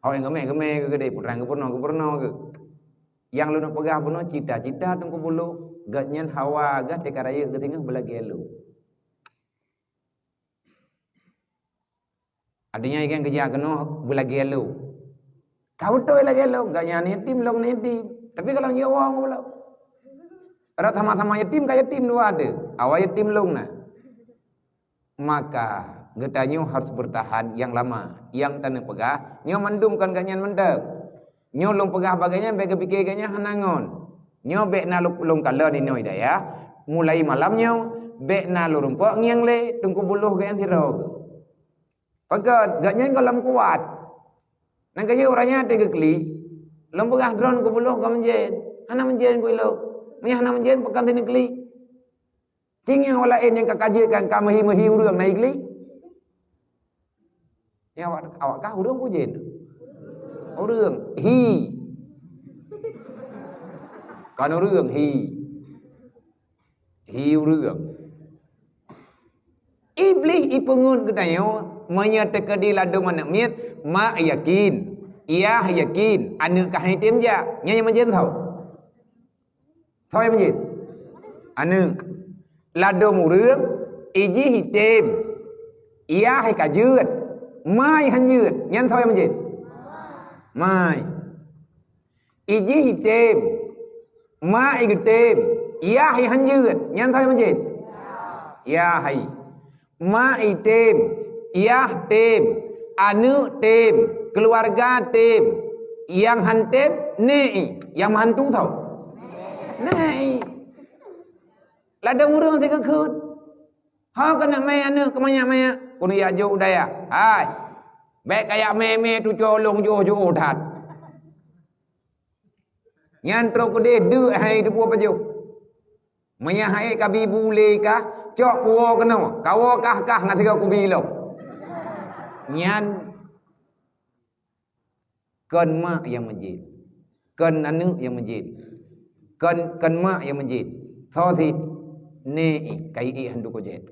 Awak nyang geumè-geumè keudeh, putra nyang geupurunoe-geupurunoe keuh. Nyang lôn peugah bunoe cita-cita Teungku Buloh, gobnyan hawa geuh teuka rayeuk geuh singoh beulagèe lôn. Artinya ikan keujak keunoe beulagèe lôn. Ka beutôi lagèe lôn, gobnyan yatim lôn yatim. Tapi kalau jeuet woe ngon lôn. Rot sama-sama yatim ka yatim dua ada. Awak yatim lôn na. Maka geutanyoe harus bertahan nyang lama, nyang taneupeuga, nyoe mandum kon gobnyan mantong. Nyoe lôn peugah bagaih nyan bèk geupike gobnyan hana ngon. Nyoe bèk na lôn, lôn kalon inoe dayah, mulai malam nyoe bèk na lôn rumpok ngieng lé Teungku Buloh gobnyan sidroe. Pakon, gobnyan gohlom kuat. Nyang ka jeuet ureueng nyan até geuklik, lôn peugah droen Teungku Buloh ka meujén, hana meujén ku ilôn. Meunyoe hana meujén, pakon si neuklik? Cing nyang awak laén nyang ka kaji kan ka meuhi-meuhi ureueng na iklik. Nyang awak, awak kah ureueng pujen. Ureueng hi. Kan ureueng hi. Hi ureueng. Iblih ipeungeut geutanyoe meunyoe teukeudi ladôm aneuk miet, mak yakin, yah yakin, aneuk ka hai tem jak. Nyan nyang meujén tho. Soe nyang meujén? Aneuk. Ladôm ureueng, ijih item. Yah ka jeuet. Mai han jeuet. Nyan soe nyang meujén? Mai. Ijih item. Mai geutem. Yah han jeuet. Nyan soe nyang meujén? Yah hai. Mak item, yah tem, aneuk tem, keuluwarga tem, nyang han tem, nék i, nyang meuhantu tho. Nai. Ladôm ureuëng sigeukheun. Ho keuneuk mè aneuëk keu manyak-manyak. Keuneuk jak jok u dayah. Hai. Bék kayak mè-mè tuco lông joh-joh that. Nyan trok keudeh deuk hai teupeu pajoh. Meunyo hai kabi bulé kah, cok puwoe keunoe. Kawoe kah-kah ngat sigoe kubi lom. Nyan kon mak nyang meujén. Kon aneuëk nyang meujén. Kon, kon mak nyang meujén. Soe sit? Nék, kai ék han duko jén.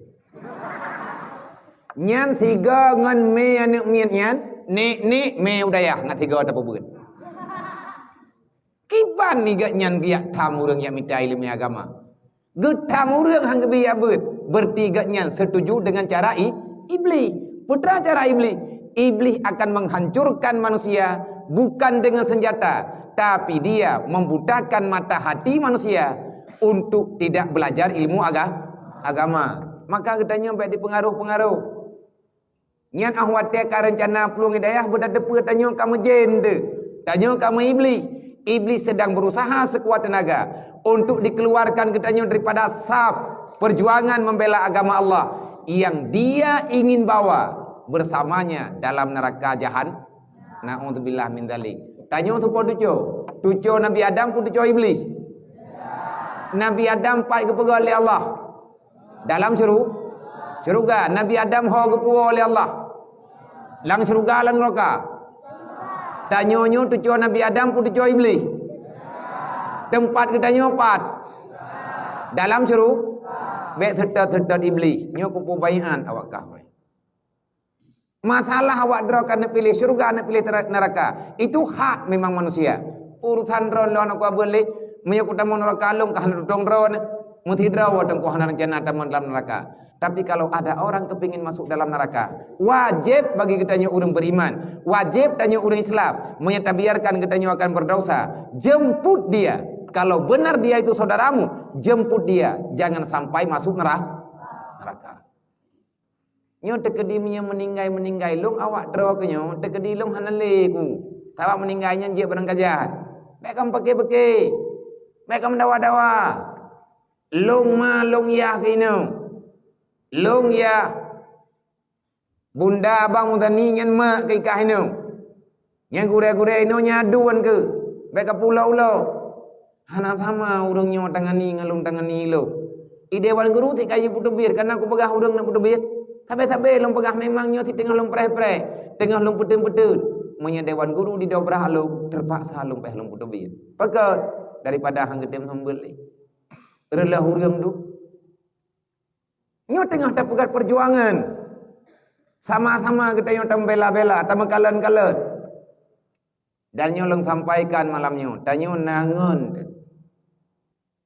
Nyan sigoe ngon mè aneuëk miet nyan, nék-nék mè u dayah ngat sigoe tapeubeuet. Kiban ni geuh nyan biak tham ureuëng nyang mita ileumèe agama. Geutam ureuëng han geubri jak beuet, beureuti geuhnyan seutuju deungon cara i-, Iblih. Peue teuma cara Iblih? Iblih akan menghancurkan manusia bukan dengan senjata, tapi dia membutakan mata hati manusia untuk tidak belajar ilmu aga-, agama. Maka geutanyoe bék dipeungaroh-peungaroh. Nyan óh watée ka reuncana plueng hidayah beutateupeue tanyoe ka meujén deuh. Tanyoe ka meu-Iblih. Iblih sedang berusaha sekuat tenaga untuk dikeluarkan geutanyoe daripada saf perjuangan membela agama Allah yang dia ingin bawa bersamanya dalam neraka jahan-, Na'udzubillah min dzalik. Tanyoe soe po tuco? Tuco Nabi Adam peue tuco Iblih? Nabi Adam pat geupeugah lé Allah? Dalam syuru-, syeuruga. Nabi Adam ho geupuwoe lé Allah? Lam syeuruga, lam neuraka? Tanyoe nyoe tuco Nabi Adam peue tuco Iblih? Teumpat geutanyoe pat? Dalam syuru-, bék seutôt-seutôt Iblih. Nyoe kupeubaiát awak kafé. Masalah awak droe ka neupiléh syeuruga, neupiléh tera-, neuraka. Itu hak memang manusia. Urusan droe lôn aku abon lé, meunyoe kutamong neuraka lôn ka hana tutong droe, meusidroe teungku hana rencana tamong dalam neuraka. Tapi kalau ada orang kepingin masuk dalam neraka, wajib bagi geutanyoe ureuëng beriman, wajib tanyoe ureuëng Islam. Meunyoe tabiarkan geutanyoe akan berdosa, jemput dia. Kalau benar dia itu saudaramu, jemput dia. Jangan sampai masuk nera-, neraka. Nyoe teukeudi meunyoe meuninggai-meuninggai lôn awak droe keuh nyoe, teukeudi lôn hana lé ku. Sabab meuninggai nyan jeuet barang ka jeuet. Bék kamoe peuké-peuké. Bék kamoe dawa-dawa. Lôn ma lôn yah keu inoe. Lôn yah. Bunda Abang Muzani nyan mak keu i kah inoe. Nyang gurée-gurée inoe nyan aduen keuh, bék kapulo-ulo. Hana sama ureuëng nyoe tangani ngon lôn tangani ilôn. I dewan guru sit ka jipeuteubiet, kana kupeugah ureuëng neuk peuteubiet. Sabe-sabe lôn peugah memang nyoe sit teungoh lôn preh-preh, teungoh lôn peuteun-peuteun. Meunyoe dewan guru didobrak lôn, teupaksa lôn payah lôn peuteubiet. Pakon? Daripada han geutem sambot lé. Reuloh ureuëng duek. Nyoe teungoh tapeugét peujuangan. Sama-sama geutanyoe tameubeula-beula, tameukalon-kalon. Dan nyoe lôn sampaikan malam nyoe, tanyoe na ngon.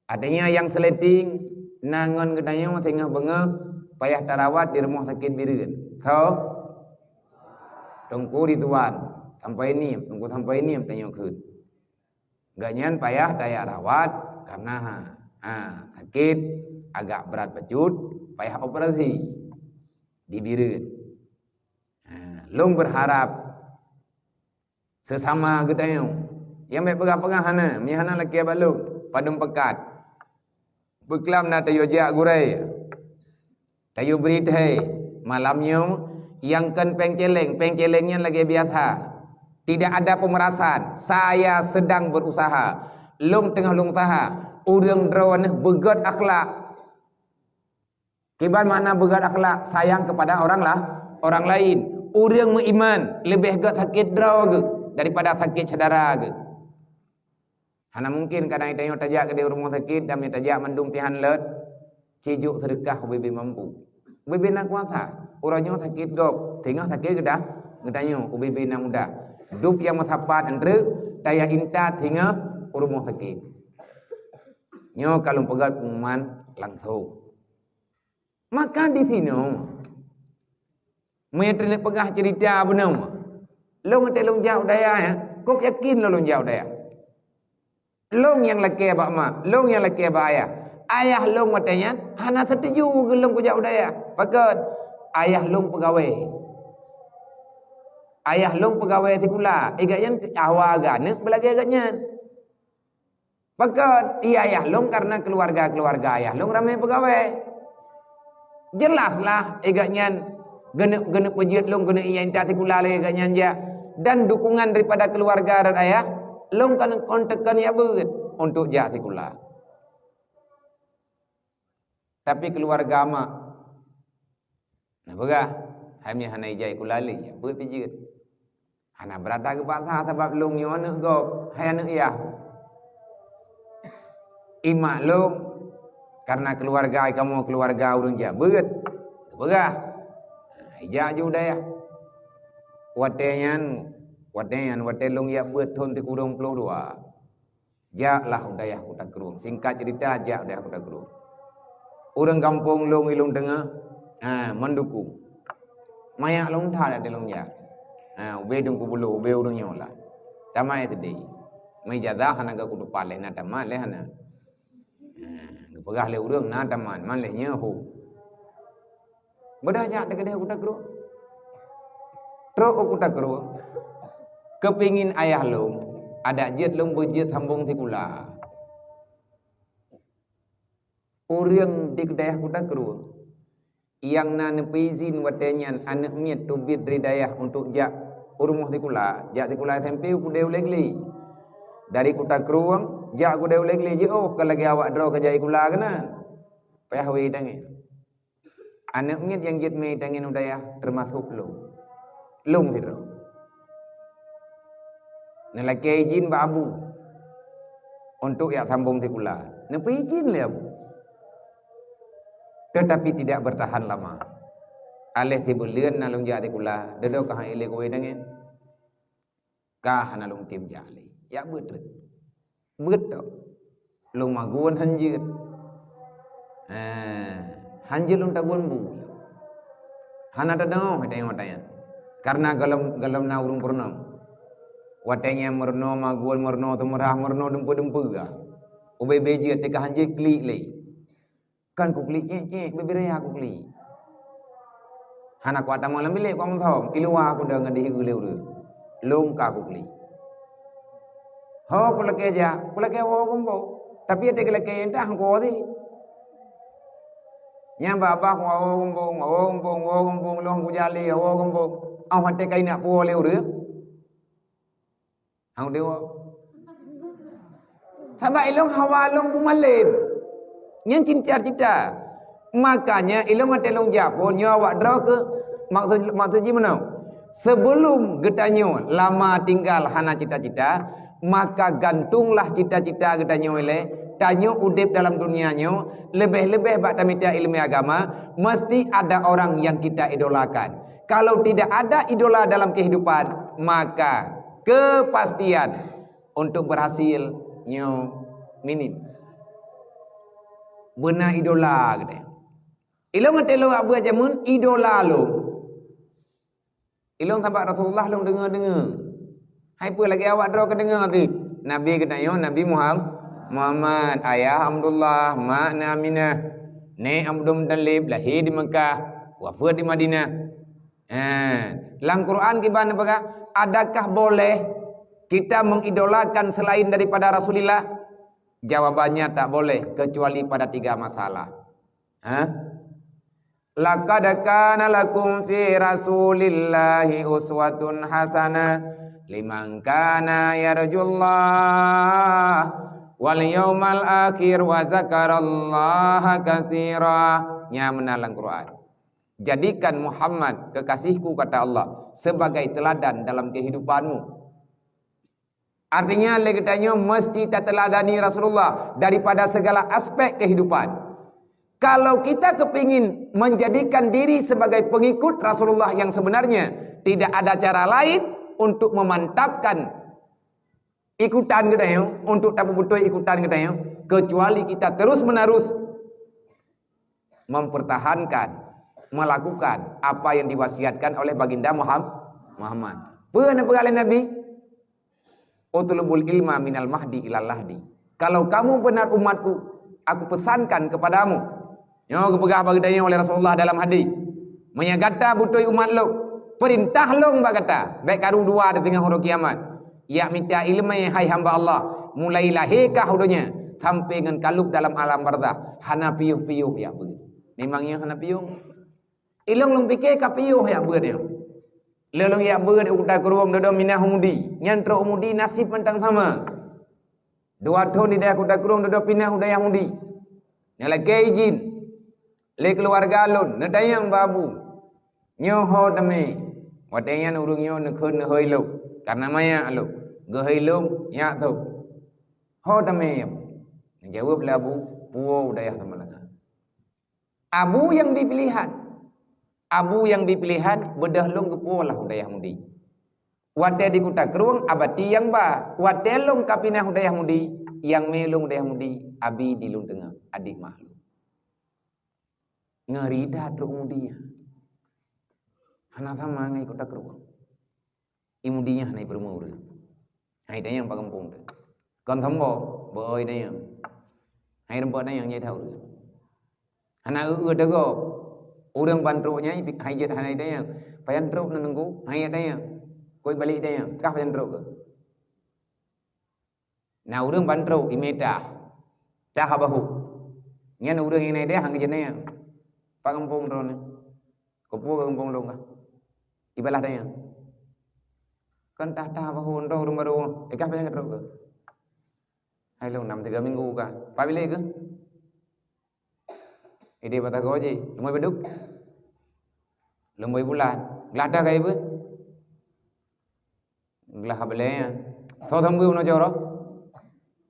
Artinya nyang seuleting, na ngon geutanyoe singoh beungoh payah tarawat di rumoh sakét Bireuen. Soe? Teungku Ridwan, sampai niem, Teungku sampai niem tanyoe kheun. Gobnyan payah tajak rawat karena, ha, sakét agak brat bacut, payah operasi di Bireuen. Ha, lôn berharap sesama geutanyoe, nyang bék peugah-peugah hana, meunyo hana lakée bak lôn, padum peukat. Beuklam na tayue jak gurée. Tayue bri thée malam nyoe nyang kon péng céléng, péng céléng nyan lagée biasa. Tidak ada pemerasan. Saya sedang berusaha. Lôn teungoh lôn usaha. Ureuëng droeneuh beugét akhlak. Kiban makna beugét akhlak, sayang kepada orang lah, orang lain. Ureuëng meuiman leubeh gét sakét droe geuh daripada sakét syedara geuh. Hana mungken kadang tanyoe tajak keudeh rumoh sakét dan meunyoe tajak mandum pih han lôt, ci jok seudeukah ubé-bé mampu. Ubé-bé na kuasa. Uroe nyoe sakét gob, singoh sakét geudah, geutanyoe ubé-bé na mudah. Dub nyang meusapat antreuk tajak intat singoh u rumoh sakét. Nyoe ka lôn peugét pengumuman langsong. Maka di sinoe, meunyoe teuneuk peugah ceurita bunoe, lôn até lôn jak u dayah, ya, kôb yakin lôn, lôn jak u dayah. Lôn nyang lakée bak mak, lôn nyang lakée bak ayah. Ayah lôn watée nyan hana seutuju keu lôn kujak u dayah. Pakon? Ayah lôn peugawée. Ayah lôn peugawée sikula, i gobnyan hawa geuaneuk beulagée gobnyan. Pakon? Iya, ayah lôn, karena keluarga-keluarga ayah lôn ramé peugawée. Jelaslah, eh, gobnyan geuneuk, geuneuk peujeuet lôn, geuneuk intat sikula lé gobnyan jak. Dan dukungan daripada keluarga dan ayah lôn kan kon teukon jak beuet untuk jak sikula. Tapi keluarga mak na peugah, "Hai mi hana ijai kula lé, jak beuet peujeuet." Hana beurata geupaksa sabab lôn nyoe aneuk gob, hai aneuk yah. Imak lôn, karena keluarga kamoe keluarga ureuëng jak beuet, geupeugah, "Hai jak ju dayah." Watée nyan, watée nyan, watée lôn jak beuet thon sikureueng ploh dua. Jaklah u dayah Kuta Krueng. Singkat cerita, jak u dayah Kuta Krueng. Ureuëng gampông lôn i lôn teungoh, ha, mendukung. Manyak lôn that até lôn jak. Ha, ubé Teungku Bulo, ubé ureuëng nyoe lah. Tamai teude. Meuijazah hana geukutupat lé, na tamat lé hana. Ha, geupeugah lé ureuëng na tamat, man lé nyoe ho. Beudôh jak teukeudeh u Kuta Krueng. Trok u Kuta Krueng. Keupingin ayah lôn, adak jeuet lôn beujeuet sambong sikula. Ureuëng di dayah Kuta Krueng nyang na neupeuizin watée nyan aneuk miet teubiet dari dayah untuk jak u rumoh sikula, jak sikula S M P u keudée u Legli. Dari Kuta Krueng jak u keudée u Legli, jiôh ka lagée awak droe ka jak sikula keunan. Payah wéh tangieng. Aneuk miet nyang jeuet mé tangieng u dayah teumasok lôn. Lôn sidroe. Neulakée izin bak abu untuk jak sambong sikula. Neupeuizin lé abu. Tetapi tidak bertahan lama. Aléh sibuleuen na lôn jak sikula, dudoe ka han ilée kuwéh tangieng. Ka hana lôn tem jak lé. Jak beuet rot. Beuet tok. Lôn magun han jeuet. Eh, han jeuet lôn tagun bu. Hana teudeungoe watée nyan. Karena gohlom, gohlom na ureuëng peurunoe. Watée nyan meurunoe magun, meurunoe teumeurah, meurunoe dumpeue-dumpeue ga. Ubé-bé jeuet teuka han jeuet klik lé. Kan kuklik cék-cék, bibir raya kuklik. Hana kuat tamong lam bilék kuat meusom, i luwa kudong ngon dihigeue lé ureuëng. Lôn ka kuklik. Ho kulakée jak, kulakée woe gumbong. Tapi até kulakée entah ko di. Nyang babah woe gumbong, woe gumbong, woe gumbong, lôn kujali woe gumbong. Au até kai nak puwoe lé ureuëng. Hang dewa. Sabab ilong hawa lôn bumalem. Nyan cinta-cinta. Makanya ilong até lôn jak phon nyoe awak droe keu maksud, maksud jih meunoe. Sebelum geutanyoe lama tinggal hana cita-cita, maka gantunglah cita-cita geutanyoe lé tanyoe udeb dalam dunia nyoe, lebih-lebih bak tamita ilmu agama, mesti ada orang yang kita idolakan. Kalau tidak ada idola dalam kehidupan, maka kepastian untuk berhasil nyoe minim. Beuna idola geutanyoe. Ilong até lôn bak buet jameun idola lôn. Ilong sabab Rasulullah lôn deungoe-deungoe. Hai peue lagée awak droe keudeungoe teuh. Nabi geutanyoe Nabi Muham-, Muhammad, ayah Abdullah, mak na Aminah, nék Abdul Muttalib lahé di Mekah, wafeuet di Madinah. Ha, lam Quran kiban peugah, adakah boleh kita mengidolakan selain daripada Rasulullah? Jawabannya tak boleh kecuali pada tiga masalah. Ha? Laqad kana lakum fi Rasulillahi uswatun hasanah liman kana yarjullah wal yaumal akhir wa zakarallaha katsira. Nya meunan lam Quran. Jadikan Muhammad kekasihku, kata Allah, sebagai teladan dalam kehidupanmu. Artinya, lé geutanyoe mesti tateuladani Rasulullah daripada segala aspek kehidupan. Kalau kita kepingin menjadikan diri sebagai pengikut Rasulullah yang sebenarnya, tidak ada cara lain untuk memantapkan ikutan geutanyoe, untuk tapeubutôi ikutan geutanyoe, kecuali kita terus-menerus mempertahankan, melakukan apa yang diwasiatkan oleh Baginda Muham-, Muhammad. Peue na peugah lé Nabi? "Utlubul ilma minal mahdi ilal lahdi." Kalau kamu benar umatku, aku pesankan kepadamu. Nyoe geupeugah bak geutanyoe oleh Rasulullah dalam hadis. Meunyoe gata beutôi umat lôn, peurintah lôn bak gata, bék karu dua di teungoh uroe kiamat. Jak mita iéleumé, hai hamba Allah, Mulai lahé kah u donya sampai ngon kalub dalam alam barzah, hana piôh-piôh jak beuet. Memang nyan hana piôh. Ilong lôn pike ka piôh jak beuet nyoe. Lôn jak beuet u Kuta Krueng, dudoe pinah u Mudi. Nyan trok u Mudi naseb mantong sama. Dua thon di dayah Kuta Krueng, dudoe pinah u dayah Mudi. Nyan lakée izin lé keuluwarga lôn, neutanyong bak Abu, "Nyoe ho tamé?" Watée nyan ureuëng nyoe neukheun neuhôi lom, kareuna manyak lom. Geuhôi lom, nyak thon. "Ho tamé?" Neujaweueb lé Abu, "Puwoe u dayah Samalanga." Abu nyang bi pilihan. Abu nyang bi pilihan, beudôh lôn geupuwoe lah u dayah Mudi. Watée di Kuta Krueng, Abati nyang ba. Watée lôn ka pinah u dayah Mudi, nyang mé lôn u dayah Mudi, Abi di lôn teungoh, adék mak lôn. Ngeri that trok u Mudi nyan. Hana sama ngon Kuta Krueng. I Mudi nyan hana ipeureumeue ureuëng. Hai dayang bak gampông teuh. Kon sombong, beu-oi dayang. Hai rumpok dayang jai that ureuëng. Hana eu-eu teugok. Ureuëng ban trok nyan, hai jeuet hana dayang. Pajan trok na nunggu, hai dayang. Koi balik dayang, kah pajan trok keu. Na ureuëng ban trok, imé tah. Tah bahu. Nyan ureuëng nyang na dayang, han geujeuet dayang. Bak gampông droeneuh. Keupeue gampông lôn kah? Ibalah dayang. Kan tah-tah bahu, ndoh ureuëng barô, ikah pajan trok keu. Hai lôn nam tiga minggu kah. Pabilék keuh. Idéh batago jih, lumboi beudôk. Lumboi bulan. Glah dah kai beuet. Glah belée nyan. Tho thon beuet meunoe joroh.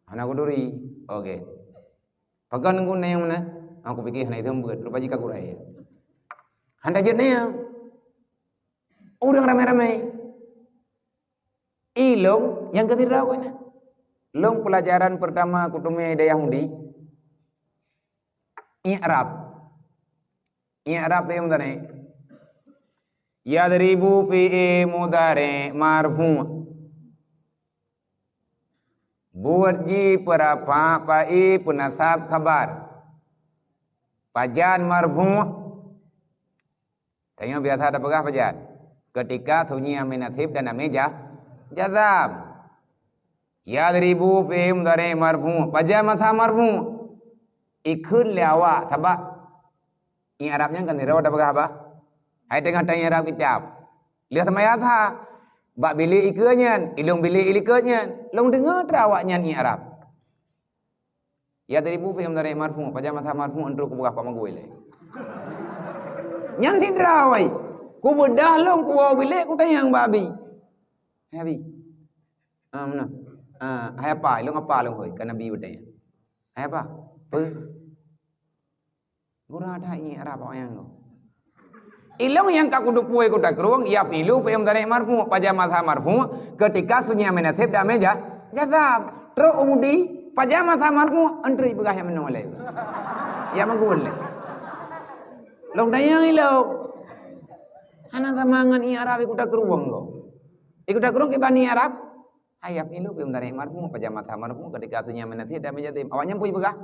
Hana kuduri. Oke. Pagan nunggu neng mana? Aku pikir hana thon beuet. Rupa jika kurai. Hana jeuet neng. Ureuëng ramai-ramai. Ilong nyang keutira keunan. Lôn pelajaran pertama kuteumé di Yahudi. I'rab. I'rab fi'il mudhari'. Yadribu fi'il mudhari' marfu'. Buet ji peurafa' fa'i peunasab khabar. Pajan marfu'? Tanyoe biasa tapeugah pajan? Keutika sunyi amé naseb dan amé ja-, jazam. Yadribu fi'il mudhari' marfu'. Pajan masa marfu'? Ikheun lé awak, sabab i'rab nyan kan sidroe tapeugah bah. Hai teungoh ta-i'rab kitab. Lheueh seumayang asha, bak bilék ikeue nyan, ilong bilék ilikot nyan. Lôn deungoe teura awak nyan i'rab. Yadribu fi'il mudhari' marfu', pajan masa marfu' entruk kupeugah bak magui lé. Nyan sidroe wai. Kubeudah lôn kuwoe bilék kutanyong bak Abi. Hai Abi. Ah, meunan. Ah, hai apa? Ilong apa lôn hôi? Kan Abi beutanyong. Hai apa? Peue? Gura that i'rab awak nyan. Ilong nyang ka kuteupue kutakrueng, yaf'ilu fi'il mudhari' marfu', pajan masa marfu', keutika sunyi amé naseb dan amé ja-, jazam. Trok u Mudi, pajan masa marfu', entrui peugah nyang meunoe lé. Nyang meugeuen lé. Lôn tanyong ilong. Hana sama ngon i'rab i kutakrueng ko. I kutakrueng kiban i'rab? Hai yaf'ilu fi'il mudhari' marfu', pajan masa marfu', keutika sunyi amé naseb dan amé jazam. Awak nyan peue ipeugah?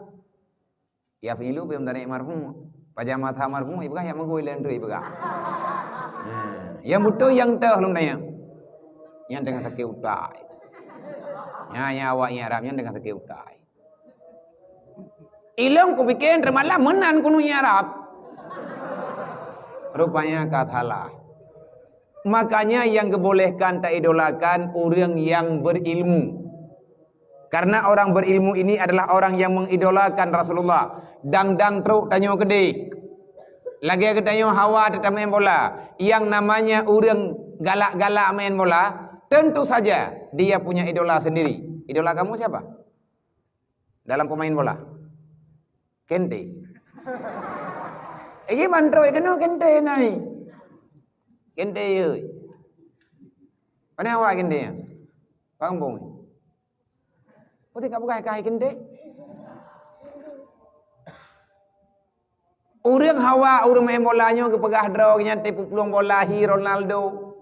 Yaf'ilu fi'il mudhari' marfu'. Pajan masa marfu', ipeugah nyang meugeuen lé entrui ipeugah. Nah, nyang beutôi nyang toh lôn tanyong. Nyan teungoh sakét utai. Nyan, nyan awak i'rab nyan teungoh sakét utai. Ilong kupike teuma lam meunan keuneuk i'rab. Rupanya ka salah. Makanya yang geubolehkan taidolakan ureuëng nyang berilmu. Karena orang berilmu ini adalah orang yang mengidolakan Rasulullah. Dang-dang trok tanyoe keudeh. Lagée geutanyoe hawa teutamain bola. Yang namanya ureuëng galak-galak main bola, tentu saja dia punya idola sendiri. Idola kamu siapa? Dalam pemain bola? Kente. Eh, ji mantoi keunoe Kente nai. Kente yoi. Pane awak Kente nyan? Bak gampông. Putih ka bukai kai Kente. Ureuëng hawa ureuëng main bola nyoe geupeugah droe nyan teupuplueng bola hi Ronaldo.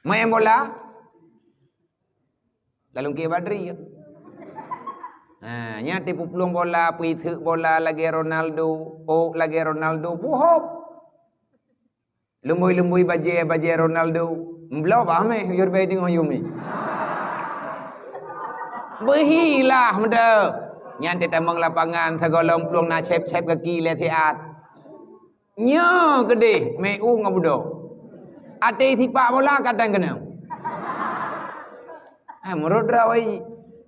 Main bola? Lalu ke Badri. Ha, nyan teupuplueng bola, peuiseuk bola lagée Ronaldo, ôk lagée Ronaldo, puhop. Lumboi-lumboi bajée, bajée Ronaldo. Mbloe bah meh, yur bai deungoe yumi. Beuhilah meudo. Nyan teutamong lapangan, sigohlom plueng na cep-cep gaki lé siat. Nyoe keudeh, mé u ngon budo. Até sipak bola kadang keunong. Ha, meurot rawai.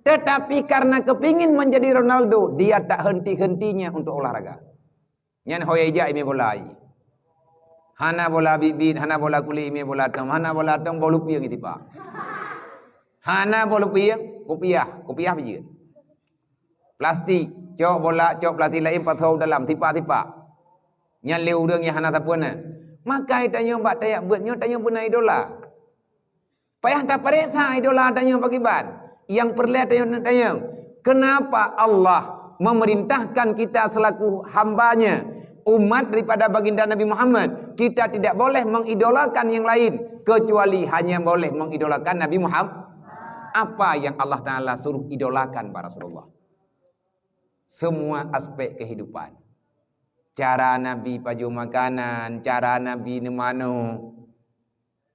Tetapi karena kepingin menjadi Ronaldo, dia tak henti-hentinya untuk olahraga. Nyan ho ijak imé bola. Hana bola bit-bit, hana bola kulét imé bola tom, hana bola tom boh lupieng itipak. Hana boh lupieng, kupiah, kupiah pijeuet. Plastik, cok bola, cok plastik laén pasoe dalam, tipak-tipak. Nyan lé ureuëng nyang hana sapeue na. Maka tanyoe bak tajak beuet nyoe tanyoe beuna idola. Payah tapareksa idola tanyoe pakriban. Nyang peureulée tanyoe tanyong, kenapa Allah memerintahkan kita selaku hamba-Nya, umat daripada baginda Nabi Muhammad, kita tidak boleh mengidolakan yang lain kecuali hanya boleh mengidolakan Nabi Muhammad? Apa yang Allah Taala suruh idolakan bak Rasulullah? Semua aspek kehidupan. Cara Nabi pajoh makanan, cara Nabi neumanoe.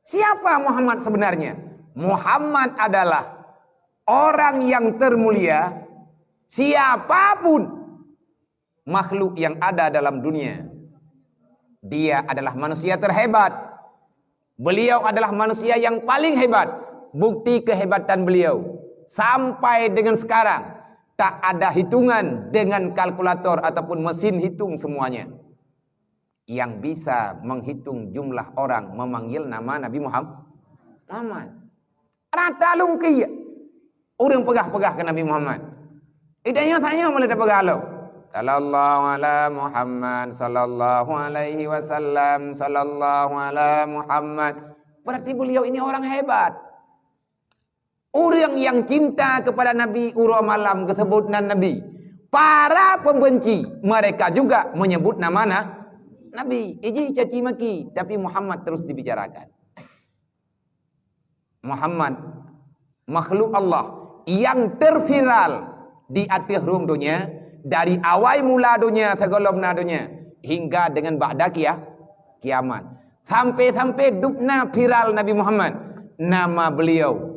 Siapa Muhammad sebenarnya? Muhammad adalah orang yang termulia. Siapapun makhluk yang ada dalam dunia, dia adalah manusia terhebat. Beliau adalah manusia yang paling hebat. Bukti kehebatan beliau sampai dengan sekarang tak ada hitungan dengan kalkulator ataupun mesin hitung semuanya yang bisa menghitung jumlah orang memanggil nama Nabi Muham-, Muhammad. Rata lungkia ureuëng peugah-peugah keu Nabi Muhammad. Itanyoe-tanyoe mulai tapeugah lom, "Sallallahu ala Muhammad, sallallahu alaihi wasallam, sallallahu ala Muhammad." Berarti beliau ini orang hebat. Ureuëng yang cinta kepada Nabi uroe malam geusebut nan Nabi. Para pembenci mereka juga menyebut nama na-, Nabi. Ijih caci maki, tapi Muhammad terus dibicarakan. Muhammad, makhluk Allah yang terviral di ateueh rhueng donya, dari awai mula donya sigohlom na donya hingga dengan ba'da kia-, kiamat. Sampai-sampai dubna viral Nabi Muhammad, nama beliau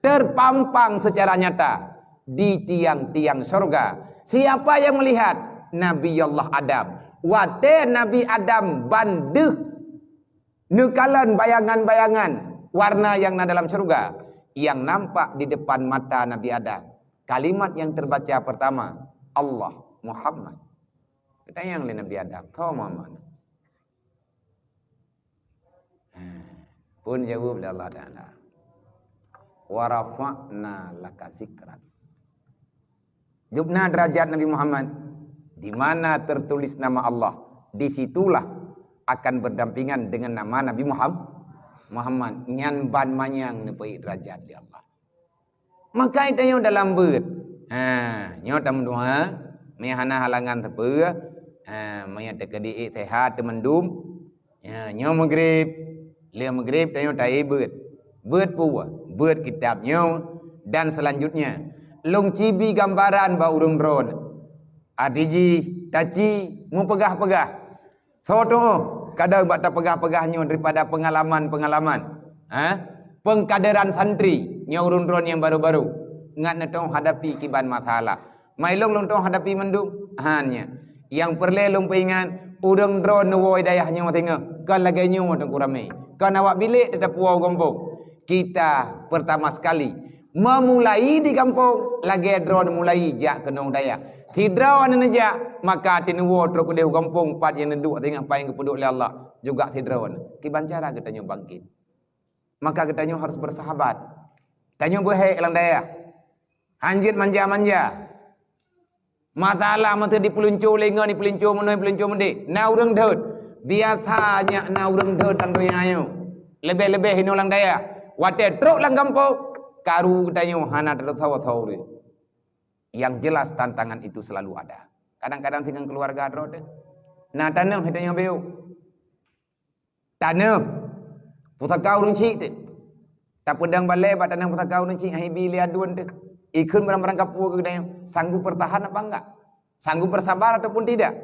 terpampang secara nyata di tiang-tiang syurga. Siapa yang melihat? Nabi Allah Adam. Watée Nabi Adam ban deuh neukalon bayangan-bayangan warna yang na dalam syurga, yang nampak di depan mata Nabi Adam. Kalimat yang terbaca pertama, "Allah, Muhammad." Geutanyong lé Nabi Adam, "Soe Muhammad?" Ha, phon jaweueb lé Allah Taala, "Wa rafa'na laka zikrak." Dubna derajat Nabi Muhammad, di mana tertulis nama Allah, di situlah akan berdampingan dengan nama Nabi Muham-, Muhammad. Nyan ban manyang neupeuék derajat lé Allah. Maka tanyoe dalam beuet. Ha, nyoe tameudoa, meuhana halangan sapeue. Ha, meunyoe teukeudi ék sehat teumandum. Ya, nyoe meugrib. Lheueh meugrib tanyoe taék beuet. Beuet peue? Beuet kitab nyoe dan selanjutnya. Lôn ci bi gambaran bak ureuëng droen. Até jih taci meupeugah-peugah. Soe tuoh kadang bak tapeugah-peugah nyoe daripada pengalaman-pengalaman. Ha? Pengkaderan santri nyoe ureuëng droen nyang baru-baru. Ngat neutong hadapi kiban masalah. Mai lôn lôn tuoh hadapi mandum. Hanya. Nyang peureulée lôn peuingat, ureuëng droen neuwoe dayah nyoe singoh. Kon lagée nyoe Teungku Ramé. Kon awak bilék teutab puwoe gampông. Kita pertama sekali memulai di gampông, lagée droen mulai jak keunong dayah. Sidroe neujak, maka tineuwoe trok keudeh u gampông pat nyang neuduek singoh paih geupeuduek lé Allah. Juga sidroe. Kiban cara geutanyoe bangkit. Maka geutanyoe harus bersahabat. Tanyoe beuhék lam dayah. Hanjeuet manja-manja. Masalah meuteue dipeulunco lé ngon dipeulunco meunoe, dipeulunco meudeh. Na ureuëng deuet. Biasa nyak na ureuëng deuet lam donya nyoe. Leubeh-leubeh inoe lam dayah. Watée trok lam gampông, karu geutanyoe hana teutoe-toe ureuëng. Yang jelas tantangan itu selalu ada. Kadang-kadang singoh keluarga droe teuh. Na taneuh geutanyoe beu. Taneuh pusaka ureuëng chik teuh. Tapeudong balée bak taneuh pusaka ureuëng chik, hai bi lé aduen teuh. Ikheun barang-barang kapue keu geutanyoe, sanggup bertahan apa enggak? Sanggup bersabar ataupun tidak?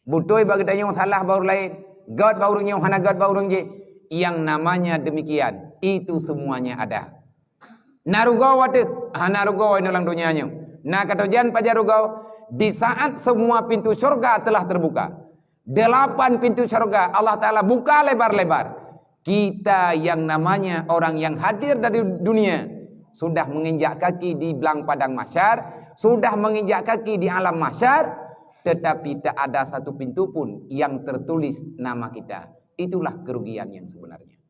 Beutôi bak geutanyoe salah bak ureuëng laén, gét bak ureuëng nyoe hana gét bak ureuëng jéh. Yang namanya demikian, itu semuanya ada. Na rugoe watée Hana rugoe inong lam donya nyoe. Na katojan pajan rugoe, di saat semua pintu syurga telah terbuka. Delapan pintu syurga Allah Ta'ala buka lebar-lebar. Kita yang namanya orang yang hadir dari dunia sudah menginjak kaki di blang padang mahsyar, sudah menginjak kaki di alam mahsyar, tetapi tak ada satu pintu pun yang tertulis nama kita. Itulah kerugian yang sebenarnya.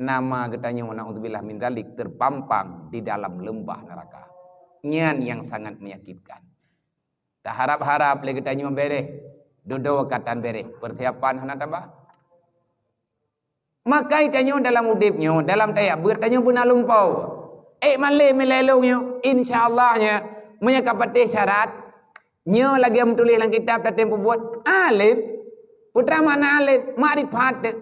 Nama geutanyoe, naudzubillah min dzalik, terpampang di dalam lembah neraka. Nyan yang sangat menyakitkan. Taharab-harab lé geutanyoe bereh, dudoe ka tan bereh, persiapan hana tabah. Maka tanyoe dalam udeb nyoe, dalam tajak beuet tanyoe beuna lumpoe. Ék malém ilée lôn nyoe, insya Allah nyoe, meunyoe ka patéh syarat, nyoe lagée meutuléh lam kitab tatem peubuet, alif. Peue teuma makna alif? Makrifat.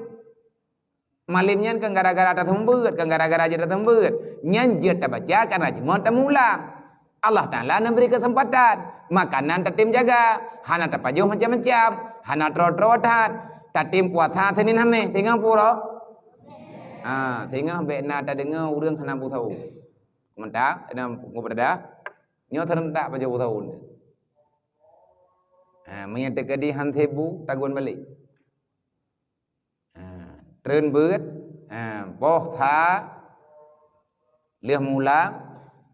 Malém nyan kan gara-gara taseumeubeuet, kan gara-gara jeuet taseumeubeuet. Nyan jeuet tabaca, kana jeuet tamulang. Allah Ta'ala neubri keuseumpatan, makanan tatem jaga, hana tapajoh macam-macam, hana troe-troe that, tatem puasa Senin Hamis, teungoh pura. Ha, teungoh bék na tadeungoe ureuëng hana puasa. Mantap, dan kupeurada, nyoe serentak pajoh puasa. Ha, meunyoe teukeudi han sibuk, tagun balik. Ha, treun beuet, ha, poh that, lheueh mula,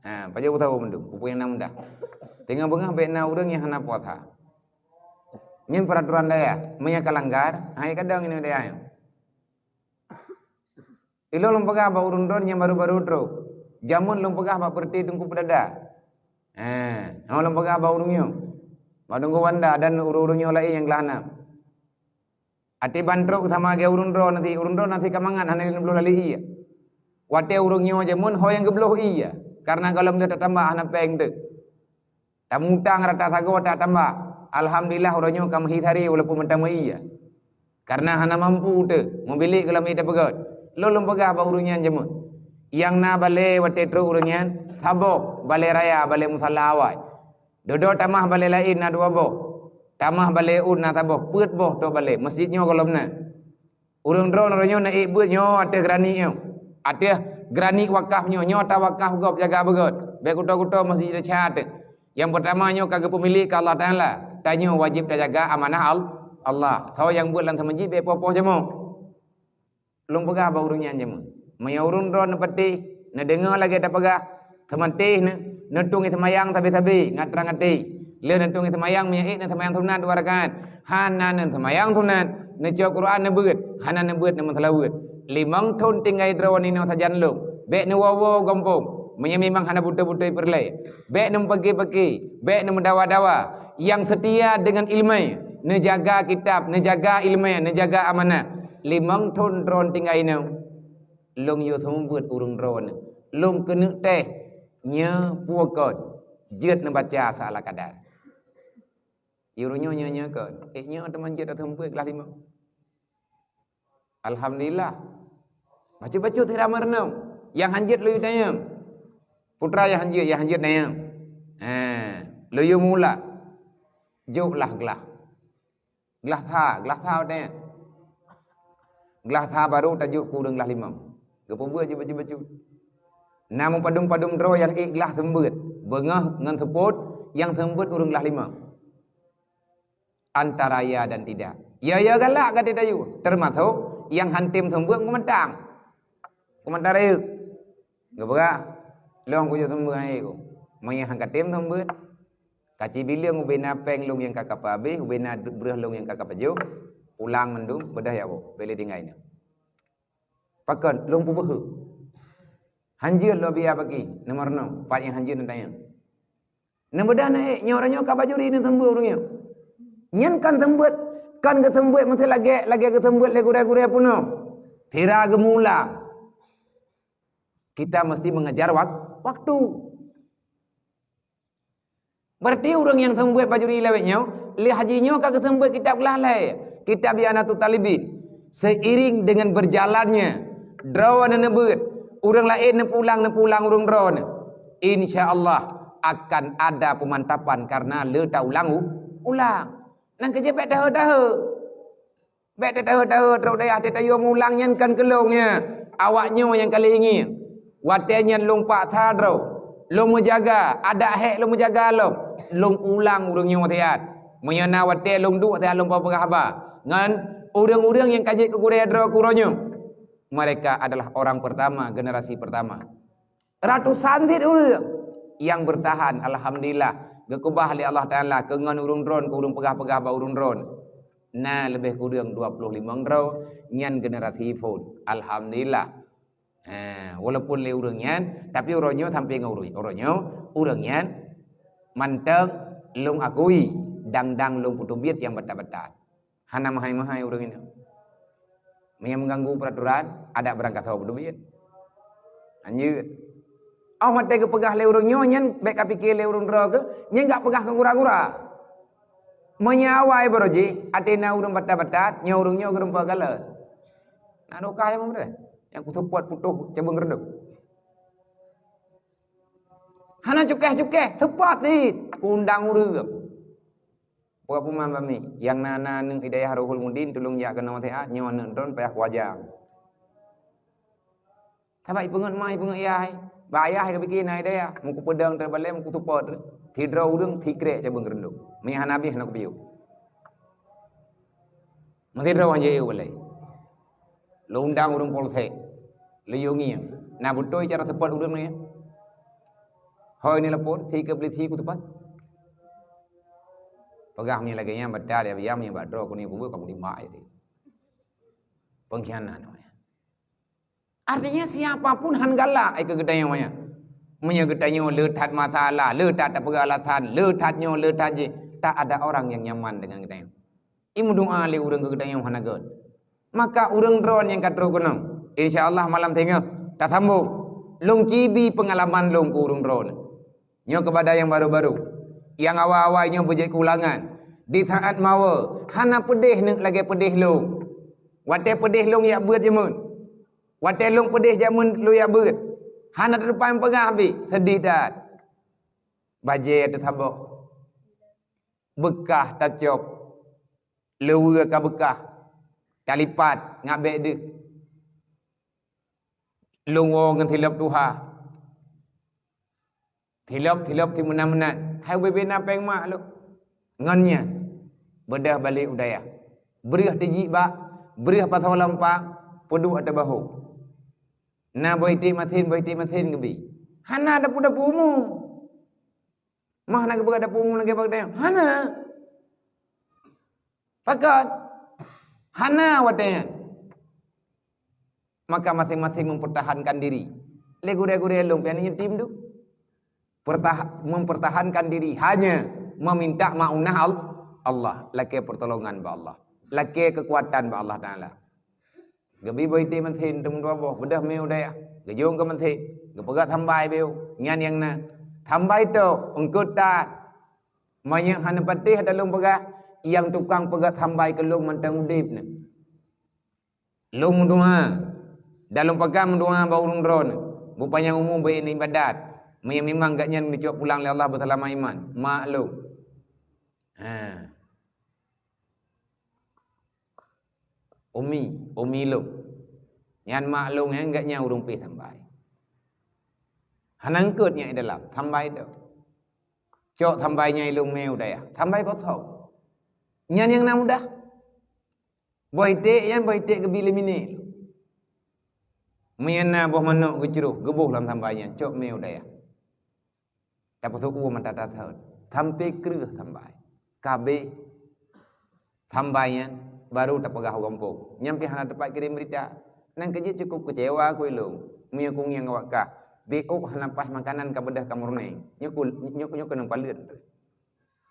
ha, pajoh puasa mandum, peue nyang na mudah. Teungoh beungoh bék na ureuëng nyang hana puasa. Nyan peraturan dayah, meunyoe ka langgar, ha, kadang ini dayah nyoe. Ilôn lôn peugah bak ureuëng droe nyang baru-baru trok. Jameun lôn peugah bak peureuti Teungku Peudada. Ha, lôn peugah bak ureuëng nyoe. Bak Teungku Wanda dan ureuëng-ureuëng nyoe laén nyang glah na. Até ban trok sama lagée ureuëng droe nasi, ureuëng droe nasi ka mangat hana lheueh bloh lalée ié. Watée ureuëng nyoe jameun ho nyang geubloh ié, kareuna gohlom deuh tatambah hana péng teuh. Tamutang rata sagoe tatambah. Alhamdulillah uroe nyoe ka meuhitari walaupun meutamah ié. Kareuna hana mampu teuh, meubilék gohlom ié tapeugét. Lôn lôn peugah bak ureuëng nyan jameun. Nyang na balée watée trok ureuëng nyan, saboh balée raya balée musala awai. Dudoe tamah balée laén na dua boh. Tamah balée ôn na saboh, peuet boh trok balée. Meuseujid nyoe gohlom na. Ureuëng droe nyoe na ék beuet nyoe ateueh granit nyoe. Ateueh granit wakaf nyoe, nyoe tawakaf gob jaga beugét. Bék kuto-kuto meuseujid desya teuh. Nyang peurtama nyoe ka geupeumilék keu Allah Ta'ala. Tanyoe wajéb tajaga amanah Al-, Allah. Soe nyang beuet lam seumeujid bék poh-poh jameun. Lôn peugah bak ureuëng nyan jameun. Meunyoe ureuëng droe neupatéh, neudeungoe lagée tapeugah, seumatéh neu-, neutueng seumayang sabe-sabe ngat trang até. Lheueh neutueng seumayang meunyoe ék neuseumayang sunat dua rakaat. Hana neuseumayang sunat, neucok Quran neubeuet, hana neubeuet neumeuseulaweuet. Limong thon tinggai droe ninoe sajan lôn, bék neuwoe-woe gampông. Meunyoe memang hana beutôi-beutôi peureulée, bék neumeupaké-paké, bék neumeudawa-dawa. Nyang seutia deungon iéleumé, neujaga kitab, neujaga iéleumé, neujaga amanah. Limong thon droe tinggai nyoe. Lôn yue seumeubeuet ureuëng droe nyoe. Lôn keuneuk teh nyoe peue kon jeuet neubaca seala kadar. Yue ureuëng nyoe nyoe nyoe kon. Ék nyoe teuma jeuet ateueh seumeubeuet glah limong. Alhamdulillah. Bacut-bacut sira meureunong. Nyang hanjeuet lôn yue tanyong. Putra nyang hanjeuet, nyang hanjeuet tanyong. Ha, lôn yue mula. Jok lah glah. Glah sa, glah sa watée nyan. Glah sa barô tajok keu ureuëng glah limong. Geupeubuet jih bacut-bacut. Na meupadum-padum droe nyang ék glah seumeubeuet. Beungoh ngon seupôt nyang seumeubeuet ureuëng glah limong. Antara ya dan tidak. Ya, ya galak gata tayue. Teumasok nyang han tem seumeubeuet meukeumantang. Keumeuntarek. Geupeugah, lôn kujok seumeubeuet hai ku. Meunyoe han ka tem seumeubeuet, kaci bileueng ubena péng lôn nyang ka kapeuhabéh, ubena breueh lôn nyang ka kapajoh, pulang mandum, beudôh ya boh, bèk lé tinggai nyoe. Pakon, lôn peubeuhe. Hanjeuet lôn biya bagi, nomor enam, pat nyang hanjeuet neutanyong. Neubeudôh na ék, nyoe uroe nyoe ka bajuri neuseumeubeuet ureuëng nyoe. Nyan kan seumeubeuet, kan geuseumeubeuet meusti lagèe, lagèe geuseumeubeuet lé gurèe-gurèe peunoh. Sira geumulang. Kita mesti mengejar wak-, waktu. Berarti ureuëng nyang seumeubeuet bajuri lawét nyoe, lé haji nyoe ka geuseumeubeuet kitab glah lhèe, kitab I'anatut Talibin. Seiring dengan berjalannya droeneuh neubeuet, ureuëng laén neupeulang, neupeulang ureuëng droeneuh, insya Allah akan ada peumantapan karena le taulang u-, ulang. Nang keujeuet bèk tahe-tahe. Bèk tahe-tahe trok dayah teuh tayue mulang nyan kan keu lôn nyan. Awak nyoe nyang ka lheueh ingieng. Watèe nyan lôn paksa droe. Lôn meujaga, adak hék lôn meujaga lom. Lôn ulang ureuëng nyoe watée nyan. Meunyoe na watée lôn duek watée nyan lôn peugah haba. Ngon ureuëng-ureuëng nyang ka jeuet keu gurée droe keu uroe nyoe. Mereka adalah orang pertama, generasi pertama. Ratusan cit ureuëng nyang bertahan, alhamdulillah, geukeubah lé Allah Taala keu ngon ureuëng droen, keu ureuëng peugah-peugah bak ureuëng droen. Na leubeh kureueng dua ploh limong droe nyan generasi phon. Alhamdulillah. Ha, walaupun lé ureuëng nyan, tapi uroe nyoe sampai ngon ureuëng, uroe nyoe ureuëng nyan mantong lôn akui, dang-dang lôn peuteubiet nyang batat-batat. Hana meuhai-meuhai ureuëng inong. Meunyo meuganggu peuraturan, adak beurangkasoe beudeubiet. Lanjut. Oh, watée geupeugah lé ureuëng nyoe nyan, bék ka pike lé ureuëng droe keuh, nyan gak peugah keu gura-gura. Meunyo awai baroe jih, até na ureuëng batat-batat, nyoe ureuëng nyoe geureumpok galak. Na dukah nyang meudeh, nyang kuseupôt putôh cabeueng reudeup. Hana cukéh-cukéh, seupôt cit, kuundang ureuëng. Peue peuma bami, nyang na, na aneuk i dayah Ruhul Mudin, tulông jak keunoe watée nyan, nyoe aneuk droen payah kuaja. Sabab ipeungeut ma, ipeungeut yah, bak yah ka pike na i dayah, meukupeudong teuk balée, meukuseupôt teuk. Sidroe ureuëng sikrek cabeueng reudeup. Meunyo hana habéh hana kupiôh. Meusidroe han jiyue balée. Lôn undang ureuëng polsek. Lôn yue ngieng. Na beutôi cara seupôt ureuëng nyan? Hôi ni lapor, si keu polisi kuseupôt. Peugah meunyo lagée nyan, batal ya, ya meunyo bak droe keuneuk peubuet, ka kudimbak jadi. Pengkhianat namanya. Artinya siapa pun han galak ai keu geutanyoe nyan. Meunyo geutanyoe le that masalah, le that tapeugah alasan, le that nyoe, le that jih, tak ada orang yang nyaman dengan geutanyoe. Imeudoa lé ureuëng keu geutanyoe hana gét. Maka ureuëng droen nyang ka trok keunoe, insya Allah malam singoh tasambong. Lôn kibi peungalaman lôn keu ureuëng droen. Nyoe keupada nyang barô-barô. Nyang awai-awai nyoe beujeuet keu ulangan. Di saat mawe, hana peudeh neuk lagée peudeh lôn. Watée peudeh lôn jak beuet jameun. Watée lôn peudeh jameun lôn jak beuet. Hana teutupai meupeugah pih, seudeh that. Bajée teusaboh. Beukah tacok. Leuweue ka beukah. Talipat ngat bék deuh. Lôn woe ngon silop tuha. Silop-silop simeunan-meunan, hai ubé-bé na péng mak lôn. Ngon nyan, beudôh balek u dayah. Breueh teujik bak, breueh pasoe lam pak, peuduek ateueh bahô. Na boh iték masen, boh iték masen geubi. Hana dapu-dapu umu. Mah na geupeugah dapu umu lagée bak dayah. Hana. Pakon? Hana watée nyan. Maka masing-masing mempertahankan diri. Lé gurée-gurée lôn pian nyoe tim tu. Pertah-, mempertahankan diri hanya meminta maunah Al-, Allah. Lakée pertolongan bak Allah. Lakée kekuatan bak Allah Taala. Geubi boh iték masen teumeutuah boh, beudôh mé u dayah. Geujong keu masen, geupeugah sambai beu, nyan nyang na. Sambai tok, eungkôt that. Meunyo hana patéh ata lôn peugah, nyang tukang peugah sambai keu lôn mantong udeb nyoe. Lôn meudoa, dan lôn pakat meudoa bak ureuëng droeneueh, beupanyang umu beu iék ibadat. Meunyo memang gobnyan geucok pulang lé Allah beuseulamat iman, mak lôn. Ha. Umi, umi lôn. Nyan mak lôn nyang gobnyan ureuëng pih sambai. Hana eungkôt nyan i dalam, sambai tu. Cok sambai nyan i lôn mé u dayah, sambai kosong. Nyan nyang na mudah. Boh iték nyan, boh iték geubi lé miné. Meunyo na boh manok geucroh, geuboh lam sambai nyan, cok mé u dayah. Tapeusuku mata tathon, sampai kreueh sambai. Kabeh sambai nyan, baru tapeugah u gampông. Nyan pih hana teupat kirém beurita. Nyan keuh jeuet cukup keucewa ku ilôn. Meunyoe kungieng awak kah, bék ôk hana paih makanan ka beudôh ka meurunéng. Nyoe ku, nyoe, nyoe keunong paleuet.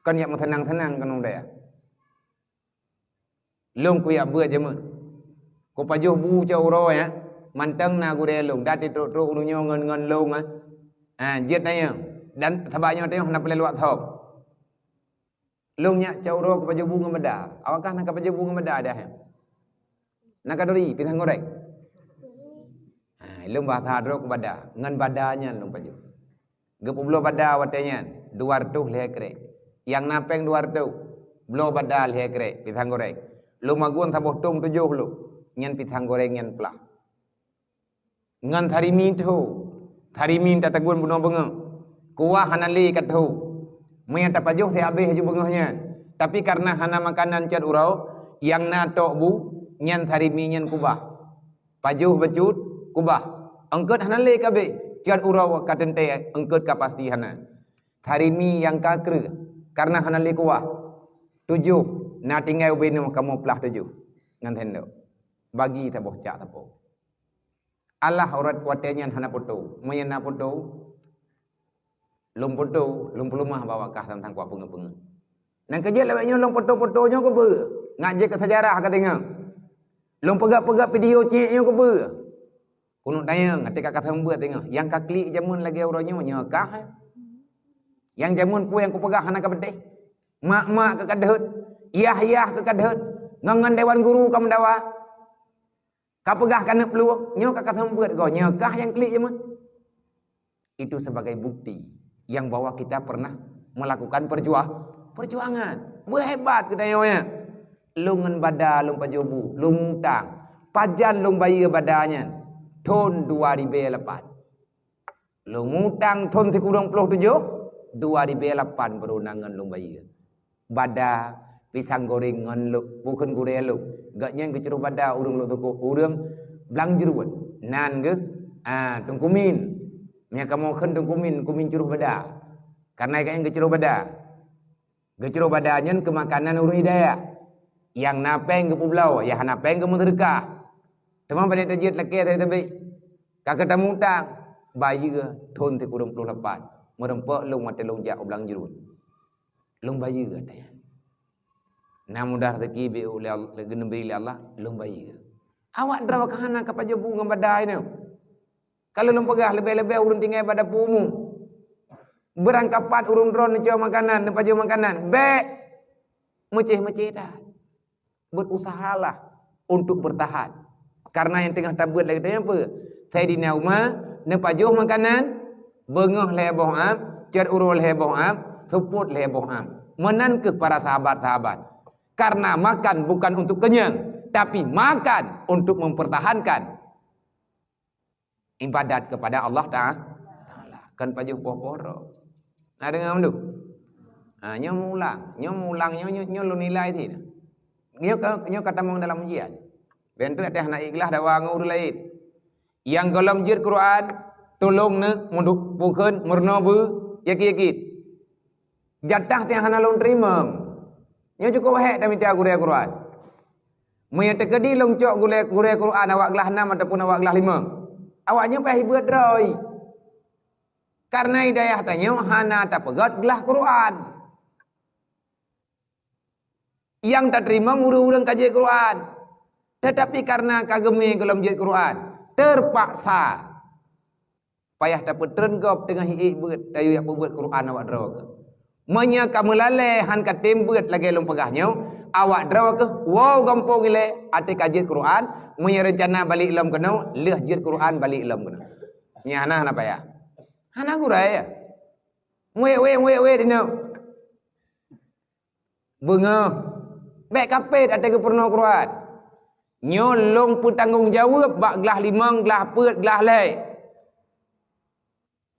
Kon jak meuseunang-seunang keunong dayah. Lôn kujak beuet jameun. Kupajoh bu cot uroe nyan, mantong na gurée lôn, dat itrok-trok ureuëng nyoe ngon, ngon lôn, ah. Ah, jeuet na nyoe. Dan sabab nyoe teuh hana peureulée luwat thom. Lôn nyak cot uroe kupajoh bu ngon bada. Awak kah na kapajoh bu ngon bada dah, eh? Na kanduri, pisang goreng. Ha, lôn bahasa droe keu bada. Ngon bada nyan lôn pajoh. Geupeubloe bada watée nyan, dua reutôh lhée krek. Nyang na péng dua reutôh, bloe bada lhée krek, pisang goreng. Lôn magun saboh tông tujoh lôn, nyan pisang goreng nyan plah. Ngon sarimi tho, sarimi tatagun bunoe beungoh. Kuah hana lé ka tho. Meunyo tapajoh, teuhabéh laju beungoh nyan. Tapi kareuna hana makanan cot uroe, nyang na tok bu, nyan sarimi nyan kubah. Pajoh bacut, kubah. Eungkot hana lé ka abéh, cot uroe ka teuntée, eungkot ka pasti hana. Sarimi nyang ka kreueh, kareuna hana lé kuah. Tujoh, na tinggai ubé noe kamoe plah tujoh ngon sendok. Bagi saboh cak sapo. Allah urat watée nyan hana poto. Meunyo na poto, lôn poto, lôn peuleumah bak awak kah teuntang kuah peungeuh-peungeuh. Nyang keujeuet lawét nyoe lôn poto-poto nyoe keupeue? Ngat jeuet keu sejarah ka teungoh. Lôn peugah-peugah video cék nyoe keupeue? Keuneuk tanyong, até ka kaseumeubeuet teungoh. Nyang ka klik jameun lagée uroe nyoe, nyoe kah, eh? Nyang jameun peue nyang kupeugah hana ka beuteh? Mak-mak ka kadhôt, yah-yah ka kadhôt, ngon, ngon dewan guru ka meudawa. Ka peugah keuneuk plueng, nyoe ka kaseumeubeuet goe, nyoe kah nyang klik jameun? Itu sebagai bukti yang bahwa kita pernah melakukan perjua-, perjuangan. Beuhebat geutanyoe nyan. Lôn ngon bada lôn pajoh bu, lôn mutang. Pajan lôn bayeue bada nyan? Thon dua ribée lapan. Lôn mutang thon sikureueng ploh tujoh, dua ribée lapan baru na ngon lôn bayeue. Bada, pisang goreng ngon lôn, bukon gurée lôn. Gobnyan geucuroh bada ureuëng lôn teuko, ureuëng Blang Jruen. Nan geuh, ah, Teungku Min. Meunyo kamoe kheun Teungku Min, Teungku Min curoh bada. Kareuna gobnyan geucuroh bada. Geucuroh bada nyan keu makanan ureuëng hidayah. Nyang na péng geupeubloe, nyang hana péng geumeuseudeukah. Teuma padahai tajeuet lakée sabe-sabe. Ka keutamutang, bayeue thon sikureueng ploh lapan. Meureumpok lôn watée lôn jak u Blang Jruen. Lôn bayeue ata nyan. Na mudah rezeki beu lé Allah, geuneubri lé Allah, lôn bayeue. Awak droe ka hana ka pajoh bu ngon bada nyoe. Ka lôn peugah leubeh-leubeh ureuëng tinggai bak dapu umum. Beurangkapat ureuëng droe neucok makanan, neupajoh makanan. Bék! Meucéh-meucéh that. Berusahalah untuk bertahan. Karena nyang teungoh tabeuet lagée nyan peue? Saidina Umar neupajoh makanan, beungoh lhée boh am, cot uroe lhée boh am, seupôt lhée boh am. Meunan keuh para sahabat-sahabat. Karena makan bukan untuk kenyang, tapi makan untuk mempertahankan ibadat kepada Allah Ta-, Taala. Kan pajoh poh-poh droe. Na deungoe mandum? Ha, nyoe meuulang. Nyoe meuulang, nyoe, nyoe, nyoe lôn nilai cit. Nyoe ka, nyoe ka tamong dalam ujian. Bentuk teuh hana ikhlas dawa ngon ureuëng laén. Nyang gohlom jeuet Quran, tulông neuh, meudu-, bukon, meurunoe beu, yakin-yakin. Jatah nyang hana lôn teurimong. Nyoe cukôp hék tamita gurée Quran. Meunyoe teukeudi lôn cok gurée, gurée Quran awak glah nam ataupun awak glah limong, awak nyoe payah beuet droe. Karena hidayah tanyoe hana tapeugét glah Quran. Nyang tateurimong ureuëng-ureuëng ka jeuet Quran. Tetapi karena ka geumé gohlom jeuet Quran, terpaksa payah tapeutreun gob teungoh hi ék beuet, tayue jak peubeuet Quran awak droe keuh. Meunyoe ka meulalée han ka tem beuet lagée lôn peugah nyoe, awak droe keuh woe gampông ilée até ka jeuet Quran, meunyoe reuncana balek lom keunoe, lheueh jeuet Quran balek lom keunoe. Nyan hana, hana payah. Hana gurée ya. Wék, wék, wék, wék dinoe. Beungoh. Bék kapét até geupeurunoe Quran. Nyoe lôn peutanggong jaweueb bak glah limong, glah peuet, glah lhée.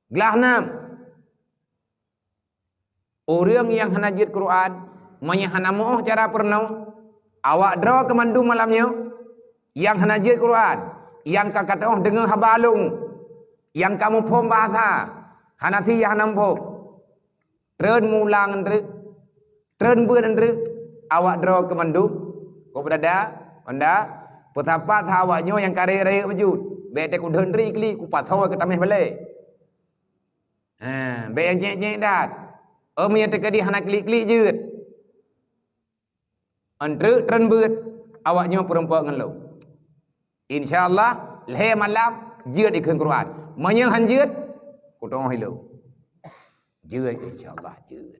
Glah nam. Ureuëng nyang hana jeuet Quran, meunyoe hana meuoh cara peurunoe, awak droe keu mandum malam nyoe, nyang hana jeuet Quran, nyang ka kateuôh deungoe haba lôn, nyang ka muphom bahasa, hana si nyang hana muphom. Treun mulang treuk, treun beuet treuk, awak droe keu mandum, kok beurada, banda, peusapat that awak nyoe nyang ka rayeuk-rayeuk bacut, bék teuh kudhon ri klik, kupasoe keu taméh balée. Ha, bék nyang cék-cék that. Oh, meunyoe teukeudi hana klik-klik jeuet. Eunteuk treun beuet, awak nyoe peurumpok ngon lôn. Insya Allah, lhée malam jeuet ikheun Quran. Meunyoe han jeuet, kutu'oh ilôn. Jeuet, insya Allah, jeuet.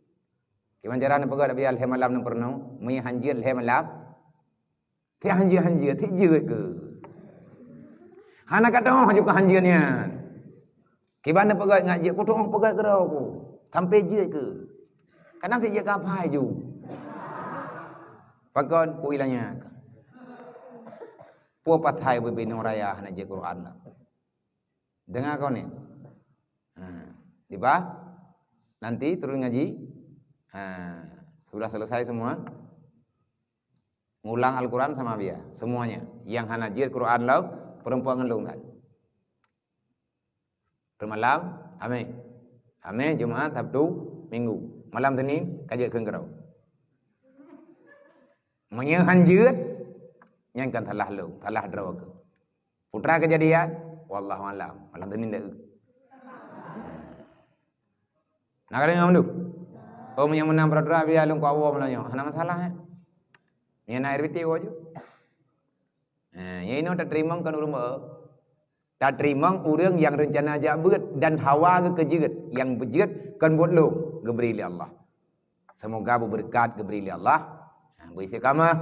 Kiban cara neupeugah, tapi lhée malam neupeurunoe, meunyoe han jeuet lhée malam, si han jeuet, han jeuet, si jeuet keuh. Hana ka tu'oh juga han jeuet nyan. Kiban neupeugah ngat jeuet, kutu'oh peugah keudroe ku. Sampai jeuet keuh. Kadang si jeuet ka phai ju. Pakon ku ilanya. Peue pathai bubé nyoe raya hana jeuet Quran lah. Deungoe kon ni. Ha, diba? Nanti turun ngaji. Ha, sudah selesai semua. Ngulang Al-Quran sama biasa. Semuanya. Yang hana jeuet Quran lom, perempuan ngon lôn kan. Peumalam, Hameh. Hameh, Jumat, Sabtu, Minggu. Malam Senin, ka jeuet keu keudroe. Meunyoe han jeuet, nyan kan salah lôn, salah droe keuh. Putra kejadian, wallahu alam. Malam Senin dak. Nah, kadang ngamlu. Oh, meunyoe meunang peraturan biar lôn keu Allah meunyoe. Hana masalah, eh. Nyan na R B T woe ju. Nah, nyan inoe tateurimong kon ureueng beu. Tateurimong ureueng nyang reuncana jak beuet dan hawa geuh keu jeuet, nyang beujeuet kon buet lôn, geubri lé Allah. Semoga beubeureukat geubri lé Allah. Ha, beuistiqamah,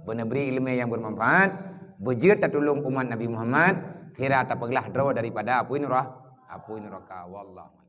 beuneubri ileumèe nyang beumanfaat, beujeuet tatulông umat Nabi Muhammad, sira tapeuglah droe daripada apui neurah-, apui neuraka. Wallahu a'lam.